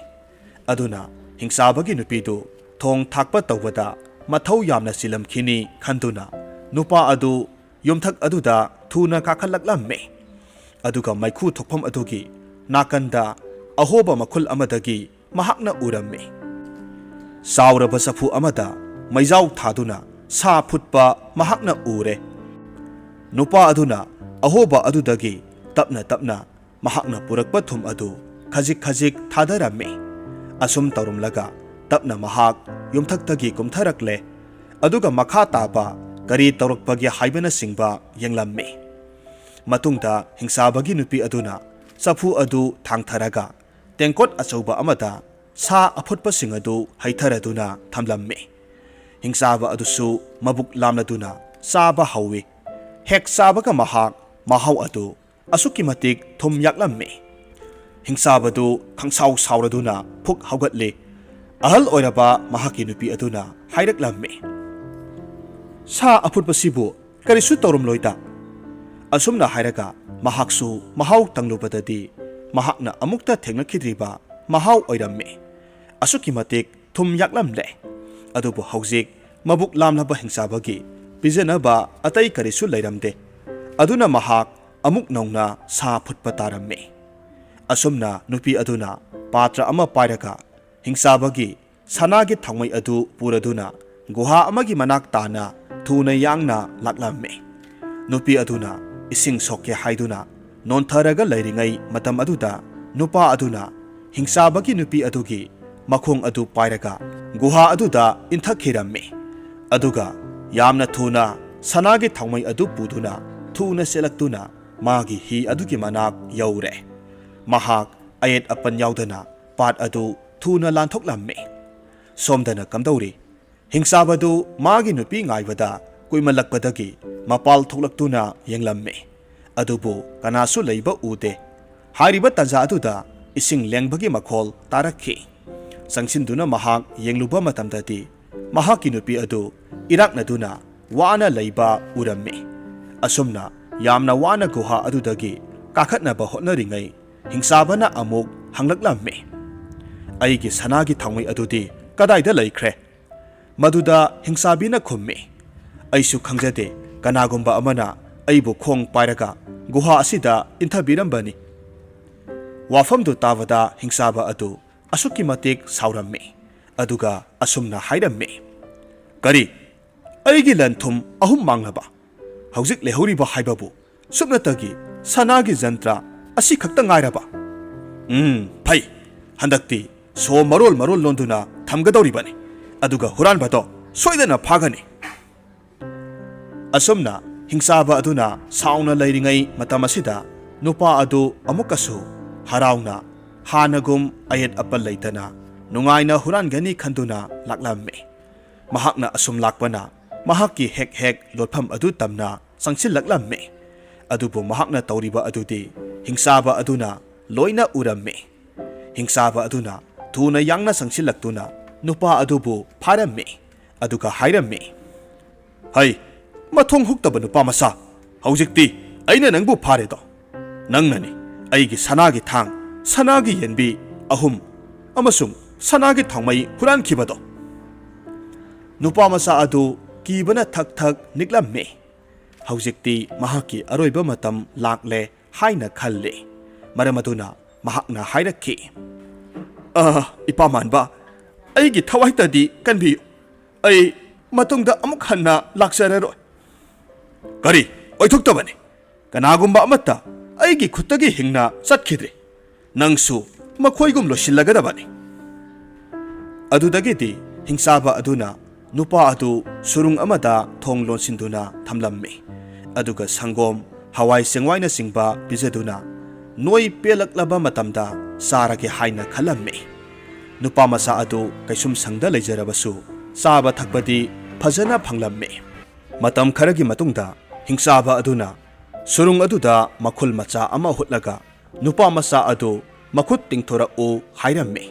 ꯑꯗꯨꯅ ꯍꯤꯡꯆꯥꯕꯒꯤ ꯅꯨꯄꯤꯗꯨ ꯊꯣꯡ ꯊꯥꯛꯄ ꯇꯧꯕꯗ ꯃꯊꯧ ꯌꯥꯝꯅ ꯆꯤꯜꯂꯝꯈꯤꯅꯤ ꯈꯟꯗꯨꯅ ꯅꯨꯄꯥ ꯑꯗꯨ ꯌꯨꯝꯊꯛ ꯑꯗꯨꯗ ꯊꯨꯅ ꯀꯥꯈꯠꯂꯛꯂꯝꯃꯤ꯫ ꯑꯗꯨꯒ ꯃꯩꯈꯨ ꯊꯣꯛꯐꯝ ꯑꯗꯨꯒꯤ ꯅꯥꯀꯟꯗ ꯑꯍꯣꯕ ꯃꯈꯨꯜ ꯑꯃꯗꯒꯤ ꯃꯍꯥꯛꯅ ꯎꯔꯝꯃꯤ꯫ ꯆꯥꯎꯔꯕ ꯆꯐꯨ ꯑꯃꯗ ꯃꯩꯖꯥꯎ ꯊꯥꯗꯨꯅ ꯁꯥ ꯐꯨꯠꯄ ꯃꯍꯥꯛꯅ ꯎꯔꯦ꯫ ꯅꯨꯄꯥ ꯑꯗꯨꯅ ꯑꯍꯣꯕ ꯑꯗꯨꯗꯒꯤ ꯇꯞꯅ ꯇꯞꯅ ꯃꯍꯥꯛꯅ ꯄꯨꯔꯛꯄ ꯊꯨꯝ ꯑꯗꯨ ꯈꯖꯤꯛ ꯈꯖꯤꯛ ꯊꯥꯗꯔꯝꯃꯤ꯫ ꯑꯁꯨꯝ ꯇꯧꯔꯝꯂꯒ ꯇꯞꯅ ꯃꯍꯥꯛ ꯌꯨꯝꯊꯛꯇꯒꯤ ꯀꯨꯝꯊꯔꯛꯂꯦ, ꯑꯗꯨꯒ ꯃꯈꯥ ꯇꯥꯕ ꯀꯔꯤ ꯇꯧꯔꯛꯄꯒꯦ ꯍꯥꯏꯕꯅꯆꯤꯡꯕ ꯌꯦꯡꯂꯝꯃꯤ꯫ ꯃꯇꯨꯡꯗ ꯍꯤꯡꯆꯥꯕꯒꯤ ꯅꯨꯄꯤ ꯑꯗꯨꯅ ꯆꯐꯨ ꯑꯗꯨ ꯊꯥꯡꯊꯔꯒ ꯇꯦꯡꯀꯣꯠ ꯑꯆꯧꯕ ꯑꯃꯗ ꯁꯥ ꯑꯐꯨꯠꯄꯁꯤꯡ ꯑꯗꯨ ꯍꯩꯊꯔꯗꯨꯅ ꯊꯝꯂꯝꯃꯤ꯫ ꯍꯤꯡꯆꯥꯕ ꯑꯗꯨꯁꯨ ꯃꯕꯨꯛ ꯂꯥꯝꯂꯗꯨꯅ ꯆꯥꯕ ꯍꯧꯏ꯫ ꯍꯦꯛ ꯆꯥꯕꯒ ꯃꯍꯥꯛ ꯃꯍꯥꯎ ꯑꯗꯨ ꯑꯁꯨꯛꯀꯤ ꯃꯇꯤꯛ ꯊꯨꯝ ꯌꯥꯛꯂꯝꯃꯤ꯫ ꯍꯤꯡꯆꯥꯕꯗꯨ ꯈꯪꯁꯥꯎ ꯁꯥꯎꯔꯗꯨꯅ ꯐꯨꯛ ꯍꯧꯒꯠꯂꯤ꯫ ꯑꯍꯜ ꯑꯣꯏꯔꯕ ꯃꯍꯥꯛꯀꯤ ꯅꯨꯄꯤ ꯑꯗꯨꯅ ꯍꯥꯏꯔꯛꯂꯝꯃꯤ, "ꯁꯥ ꯑꯐꯨꯠꯄꯁꯤꯕꯨ ꯀꯔꯤꯁꯨ ꯇꯧꯔꯝꯂꯣꯏꯗ"꯫ ꯑꯁꯨꯝꯅ ꯍꯥꯏꯔꯒ ꯃꯍꯥꯛꯁꯨ ꯃꯍꯥꯎ ꯇꯪꯂꯨꯕꯗꯗꯤ ꯃꯍꯥꯛꯅ ꯑꯃꯨꯛꯇ ꯊꯦꯡꯅꯈꯤꯗ꯭ꯔꯤꯕ ꯃꯍꯥꯎ ꯑꯣꯏꯔꯝꯃꯤ꯫ ꯑꯁꯨꯛꯀꯤ ꯃꯇꯤꯛ ꯊꯨꯝ ꯌꯥꯛꯂꯝꯂꯦ꯫ ꯑꯗꯨꯕꯨ ꯍꯧꯖꯤꯛ ꯃꯕꯨꯛ ꯂꯥꯝꯂꯕ ꯍꯤꯡꯆꯥꯕꯒꯤ ꯄꯤꯖꯅꯕ ꯑꯇꯩ ꯀꯔꯤꯁꯨ ꯂꯩꯔꯝꯗꯦ꯫ ꯑꯗꯨꯅ ꯃꯍꯥꯛ ꯑꯃꯨꯛ ꯅꯧꯅ ꯁꯥ ꯐꯨꯠꯄ ꯇꯥꯔꯝꯃꯤ꯫ ꯑꯁꯨꯝꯅ ꯅꯨꯄꯤ ꯑꯗꯨꯅ ꯄꯥꯇ꯭ꯔ ꯑꯃ ꯄꯥꯏꯔꯒ ꯍꯤꯡꯆꯥꯕꯒꯤ ꯁꯅꯥꯒꯤ ꯊꯥꯎꯃꯩ ꯑꯗꯨ ꯄꯨꯔꯗꯨꯅ ꯒꯨꯍꯥ ꯑꯃꯒꯤ ꯃꯅꯥꯛ ꯇꯥꯅ ꯊꯨꯅ ꯌꯥꯡꯅ ꯂꯥꯛꯂꯝꯃꯤ꯫ ꯅꯨꯄꯤ ꯑꯗꯨꯅ ꯏꯁꯤꯡ ꯁꯣꯛꯀꯦ ꯍꯥꯏꯗꯨꯅ ꯅꯣꯟꯊꯔꯒ ꯂꯩꯔꯤꯉꯩ ꯃꯇꯝ ꯑꯗꯨꯗ ꯅꯨꯄꯥ ꯑꯗꯨꯅ ꯍꯤꯡꯆꯥꯕꯒꯤ ꯅꯨꯄꯤ ꯑꯗꯨꯒꯤ ꯃꯈꯣꯡ ꯑꯗꯨ ꯄꯥꯏꯔꯒ ꯒꯨꯍꯥ ꯑꯗꯨꯗ ꯏꯟꯊꯛꯈꯤꯔꯝꯃꯤ꯫ ꯑꯗꯨꯒ ꯌꯥꯝꯅ ꯊꯨꯅ ꯁꯅꯥꯒꯤ ꯊꯥꯎꯃꯩ ꯑꯗꯨ ꯄꯨꯗꯨꯅ ꯊꯨꯅ ꯆꯦꯜꯂꯛꯇꯨꯅ ꯃꯥꯒꯤ ꯍꯤ ꯑꯗꯨꯒꯤ ꯃꯅꯥꯛ ꯌꯧꯔꯦ꯫ ꯃꯍꯥꯛ ꯑꯌꯦꯠ ꯑꯄꯟ ꯌꯥꯎꯗꯅ ꯄꯥꯠ ꯑꯗꯨ ꯊꯨꯅ ꯂꯥꯟꯊꯣꯛꯂꯝꯃꯤ꯫ ꯁꯣꯝꯗꯅ ꯀꯝꯗꯧꯔꯤ? ꯍꯤꯡꯆꯥꯕꯗꯨ ꯃꯥꯒꯤ ꯅꯨꯄꯤ ꯉꯥꯏꯕꯗ ꯀꯨꯏꯃꯜꯂꯛꯄꯗꯒꯤ ꯃꯄꯥꯜ ꯊꯣꯛꯂꯛꯇꯨꯅ ꯌꯦꯡꯂꯝꯃꯤ꯫ ꯑꯗꯨꯕꯨ ꯀꯅꯥꯁꯨ ꯂꯩꯕ ꯎꯗꯦ꯫ ꯍꯥꯏꯔꯤꯕ ꯇꯥꯟꯖꯥ ꯑꯗꯨꯗ ꯏꯁꯤꯡ ꯂꯦꯡꯕꯒꯤ ꯃꯈꯣꯜ ꯇꯥꯔꯛꯈꯤ꯫ ꯆꯪꯁꯤꯟꯗꯨꯅ ꯃꯍꯥꯛ ꯌꯦꯡꯂꯨꯕ ꯃꯇꯝꯗꯗꯤ ꯃꯍꯥꯛꯀꯤ ꯅꯨꯄꯤ ꯑꯗꯨ ꯏꯔꯥꯛꯅꯗꯨꯅ ꯋꯥꯅ ꯂꯩꯕ ꯎꯔꯝꯃꯤ꯫ ꯑꯁꯨꯝꯅ ꯌꯥꯝꯅ ꯋꯥꯅ ꯒꯨꯍꯥ ꯑꯗꯨꯗꯒꯤ ꯀꯥꯈꯠꯅꯕ ꯍꯣꯠꯅꯔꯤꯉꯩ ꯍꯤꯡꯆꯥꯕꯅ ꯑꯃꯨꯛ ꯍꯪꯂꯛꯂꯝꯃꯤ, "ꯑꯩꯒꯤ ꯁꯅꯥꯒꯤ ꯊꯥꯎꯃꯩ ꯑꯗꯨꯗꯤ ꯀꯗꯥꯏꯗ ꯂꯩꯈ꯭ꯔꯦ?" ꯃꯗꯨꯗ ꯍꯤꯡꯆꯥꯕꯤꯅ ꯈꯨꯝꯃꯤ, "ꯑꯩꯁꯨ ꯈꯪꯖꯗꯦ, ꯀꯅꯥꯒꯨꯝꯕ ꯑꯃꯅ ꯑꯩꯕꯨ ꯈꯣꯡ ꯄꯥꯏꯔꯒ ꯒꯨꯍꯥ ꯑꯁꯤꯗ ꯏꯟꯊꯕꯤꯔꯝꯕꯅꯤ"꯫ ꯋꯥꯐꯝꯗꯨ ꯇꯥꯕꯗ ꯍꯤꯡꯆꯥꯕ ꯑꯗꯨ ꯑꯁꯨꯛꯀꯤ ꯃꯇꯤꯛ ꯁꯥꯎꯔꯝꯃꯤ꯫ ꯑꯗꯨꯒ ꯑꯁꯨꯝꯅ ꯍꯥꯏꯔꯝꯃꯤ, "ꯀꯔꯤ? ꯑꯩꯒꯤ ꯂꯟ ꯊꯨꯝ ꯑꯍꯨꯝ ꯃꯥꯡꯂꯕ? ꯍꯧꯖꯤꯛ ꯂꯩꯍꯧꯔꯤꯕ ꯍꯥꯏꯕꯕꯨ ꯁꯨꯞꯅꯇꯒꯤ ꯁꯅꯥꯒꯤ ꯖꯟꯇ꯭ꯔ ꯑꯁꯤꯈꯛꯇ ꯉꯥꯏꯔꯕ? ꯎꯝ, ꯐꯩ꯫ ꯍꯟꯗꯛꯇꯤ ꯁꯣ ꯃꯔꯣꯜ ꯃꯔꯣꯜ ꯂꯣꯟꯗꯨꯅ ꯊꯝꯒꯗꯧꯔꯤꯕꯅꯤ꯫ ꯑꯗꯨꯒ ꯍꯨꯔꯥꯟꯕꯗꯣ ꯁꯣꯏꯗꯅ ꯐꯥꯒꯅꯤ"꯫ ꯑꯁꯨꯝꯅ ꯍꯤꯡꯆꯥꯕ ꯑꯗꯨꯅ ꯁꯥꯎꯅ ꯂꯩꯔꯤꯉꯩ ꯃꯇꯝ ꯑꯁꯤꯗ ꯅꯨꯄꯥ ꯑꯗꯨ ꯑꯃꯨꯛꯀꯁꯨ ꯍꯔꯥꯎꯅ ꯍꯥꯟꯅꯒꯨꯝ ꯑꯌꯦꯠ ꯑꯄꯟ ꯂꯩꯇꯅ ꯅꯨꯡꯉꯥꯏꯅ ꯍꯨꯔꯥꯟꯒꯅꯤ ꯈꯟꯗꯨꯅ ꯂꯥꯛꯂꯝꯃꯤ꯫ ꯃꯍꯥꯛꯅ ꯑꯁꯨꯝ ꯂꯥꯛꯄꯅ ꯃꯍꯥꯛꯀꯤ ꯍꯦꯛ ꯍꯦꯛ ꯂꯣꯠꯐꯝ ꯑꯗꯨ ꯇꯝꯅ ꯆꯪꯁꯤꯜꯂꯛꯂꯝꯃꯤ꯫ ꯑꯗꯨꯕꯨ ꯃꯍꯥꯛꯅ ꯇꯧꯔꯤꯕ ꯑꯗꯨꯗꯤ ꯍꯤꯡꯆꯥꯕ ꯑꯗꯨꯅ ꯂꯣꯏꯅ ꯎꯔꯝꯃꯤ꯫ ꯍꯤꯡꯆꯥꯕ ꯑꯗꯨꯅ ꯊꯨꯅ ꯌꯥꯡꯅ ꯆꯪꯁꯤꯜꯂꯛꯇꯨꯅ ꯅꯨꯄꯥ ꯑꯗꯨꯕꯨ ꯐꯥꯔꯝꯃꯤ꯫ ꯑꯗꯨꯒ ꯍꯥꯏꯔꯝꯃꯤ, "ꯍꯩ, ꯃꯊꯣꯡ ꯍꯨꯛꯇꯕ ꯅꯨꯄꯥ ꯃꯆꯥ, ꯍꯧꯖꯤꯛꯇꯤ ꯑꯩꯅ ꯅꯪꯕꯨ ꯐꯥꯔꯦꯗꯣ꯫ ꯅꯪꯅꯅꯤ ꯑꯩꯒꯤ ꯁꯅꯥꯒꯤ ꯊꯥꯡ, ꯁꯅꯥꯒꯤ ꯌꯦꯟꯕꯤ ꯑꯍꯨꯝ ꯑꯃꯁꯨꯡ ꯁꯅꯥꯒꯤ ꯊꯥꯎꯃꯩ ꯍꯨꯔꯥꯟꯈꯤꯕꯗꯣ?" ꯅꯨꯄꯥ ꯃꯆꯥ ꯑꯗꯨ ꯀꯤꯕꯅ ꯊꯛ ꯊꯛ ꯅꯤꯛꯂꯝꯃꯤ꯫ ꯍꯧꯖꯤꯛꯇꯤ ꯃꯍꯥꯛꯀꯤ ꯑꯔꯣꯏꯕ ꯃꯇꯝ ꯂꯥꯛꯂꯦ ꯍꯥꯏꯅ ꯈꯜꯂꯤ꯫ ꯃꯔꯝ ꯑꯗꯨꯅ ꯃꯍꯥꯛꯅ ꯍꯥꯏꯔꯛꯈꯤ, "ꯑ, ꯏꯄꯥ ꯃꯥꯟꯕ, ꯑꯩꯒꯤ ꯊꯋꯥꯏꯇꯗꯤ ꯀꯟꯕꯤꯌꯨ꯫ ꯑꯩ ꯃꯇꯨꯡꯗ ꯑꯃꯨꯛ ꯍꯟꯅ ꯂꯥꯛꯆꯔꯔꯣꯏ꯫" "ꯀꯔꯤ? ꯑꯣꯏꯊꯣꯛꯇꯕꯅꯤ꯫ ꯀꯅꯥꯒꯨꯝꯕ ꯑꯃꯠꯇ ꯑꯩꯒꯤ ꯈꯨꯠꯇꯒꯤ ꯍꯤꯡꯅ ꯆꯠꯈꯤꯗ꯭ꯔꯤ꯫ ꯅꯪꯁꯨ ꯃꯈꯣꯏꯒꯨꯝ ꯂꯣꯏꯁꯤꯜꯂꯒꯗꯕꯅꯤ꯫" ꯑꯗꯨꯗꯒꯤꯗꯤ ꯍꯤꯡꯆꯥꯕ ꯑꯗꯨꯅ ꯅꯨꯄꯥ ꯑꯗꯨ ꯁꯨꯔꯨꯡ ꯑꯃꯗ ꯊꯣꯡ ꯂꯣꯟꯁꯤꯟꯗꯨꯅ ꯊꯝꯂꯝꯃꯤ꯫ ꯑꯗꯨꯒ ꯁꯪꯒꯣꯝ, ꯍꯋꯥꯏ ꯆꯦꯡꯋꯥꯏꯅꯆꯤꯡꯕ ꯄꯤꯖꯗꯨꯅ ꯅꯣꯏ ꯄꯦꯜꯂꯛꯂꯕ ꯃꯇꯝꯗ ꯆꯥꯔꯒꯦ ꯍꯥꯏꯅ ꯈꯜꯂꯝꯃꯤ꯫ ꯅꯨꯄꯥ ꯃꯆꯥ ꯑꯗꯨ ꯀꯩꯁꯨꯝꯁꯪꯗ ꯂꯩꯖꯔꯕꯁꯨ ꯆꯥꯕ ꯊꯛꯄꯗꯤ ꯐꯖꯅ ꯐꯪꯂꯝꯃꯤ꯫ ꯃꯇꯝ ꯈꯔꯒꯤ ꯃꯇꯨꯡꯗ ꯍꯤꯡꯆꯥꯕ ꯑꯗꯨꯅ ꯁꯨꯔꯨꯡ ꯑꯗꯨꯗ ꯃꯈꯨꯜ ꯃꯆꯥ ꯑꯃ ꯍꯨꯠꯂꯒ ꯅꯨꯄꯥ ꯃꯆꯥ ꯑꯗꯨ ꯃꯈꯨꯠ ꯇꯤꯡꯊꯣꯔꯛꯎ ꯍꯥꯏꯔꯝꯃꯤ꯫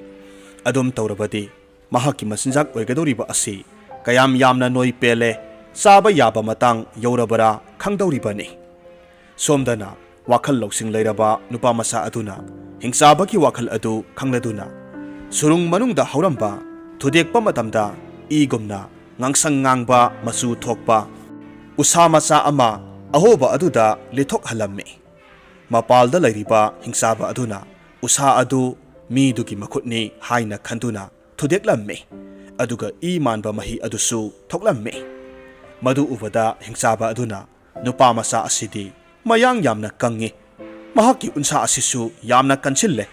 ꯑꯗꯨꯝ ꯇꯧꯔꯕꯗꯤ ꯃꯍꯥꯛꯀꯤ ꯃꯆꯤꯟꯖꯥꯛ ꯑꯣꯏꯒꯗꯧꯔꯤꯕ ꯑꯁꯤ ꯀꯌꯥꯝ ꯌꯥꯝꯅ ꯅꯣꯏ ꯄꯦꯜꯂꯦ, ꯆꯥꯕ ꯌꯥꯕ ꯃꯇꯥꯡ ꯌꯧꯔꯕꯔꯥ ꯈꯪꯗꯧꯔꯤꯕꯅꯤ꯫ ꯁꯣꯝꯗꯅ ꯋꯥꯈꯜ ꯂꯧꯁꯤꯡ ꯂꯩꯔꯕ ꯅꯨꯄꯥ ꯃꯆꯥ ꯑꯗꯨꯅ ꯍꯤꯡꯆꯥꯕꯒꯤ ꯋꯥꯈꯜ ꯑꯗꯨ ꯈꯪꯂꯗꯨꯅ ꯁꯨꯔꯨꯡ ꯃꯅꯨꯡꯗ ꯍꯧꯔꯝꯕ ꯊꯨꯗꯦꯛꯄ ꯃꯇꯝꯗ ꯏꯒꯨꯝꯅ ꯉꯥꯡꯁꯪ ꯉꯥꯡꯕ ꯃꯆꯨ ꯊꯣꯛꯄ ꯎꯁꯥ ꯃꯆꯥ ꯑꯃ ꯑꯍꯣꯕ ꯑꯗꯨꯗ ꯂꯤꯊꯣꯛꯍꯜꯂꯝꯃꯤ꯫ ꯃꯄꯥꯜꯗ ꯂꯩꯔꯤꯕ ꯍꯤꯡꯆꯥꯕ ꯑꯗꯨꯅ ꯎꯁꯥ ꯑꯗꯨ ꯃꯤꯗꯨꯒꯤ ꯃꯈꯨꯠꯅꯤ ꯍꯥꯏꯅ ꯈꯟꯗꯨꯅ ꯊꯨꯗꯦꯛꯂꯝꯃꯤ꯫ ꯑꯗꯨꯒ ꯏ ꯃꯥꯟꯕ ꯃꯍꯤ ꯑꯗꯨꯁꯨ ꯊꯣꯛꯂꯝꯃꯤ꯫ ꯃꯗꯨ ꯎꯕꯗ ꯍꯤꯡꯆꯥꯕ ꯑꯗꯨꯅ, "ꯅꯨꯄꯥ ꯃꯆꯥ ꯑꯁꯤꯗꯤ ꯃꯌꯥꯡ ꯌꯥꯝꯅ ꯀꯪꯉꯤ꯫ ꯃꯍꯥꯛꯀꯤ ꯎꯟꯁꯥ ꯑꯁꯤꯁꯨ ꯌꯥꯝꯅ ꯀꯟꯁꯤꯜꯂꯦ꯫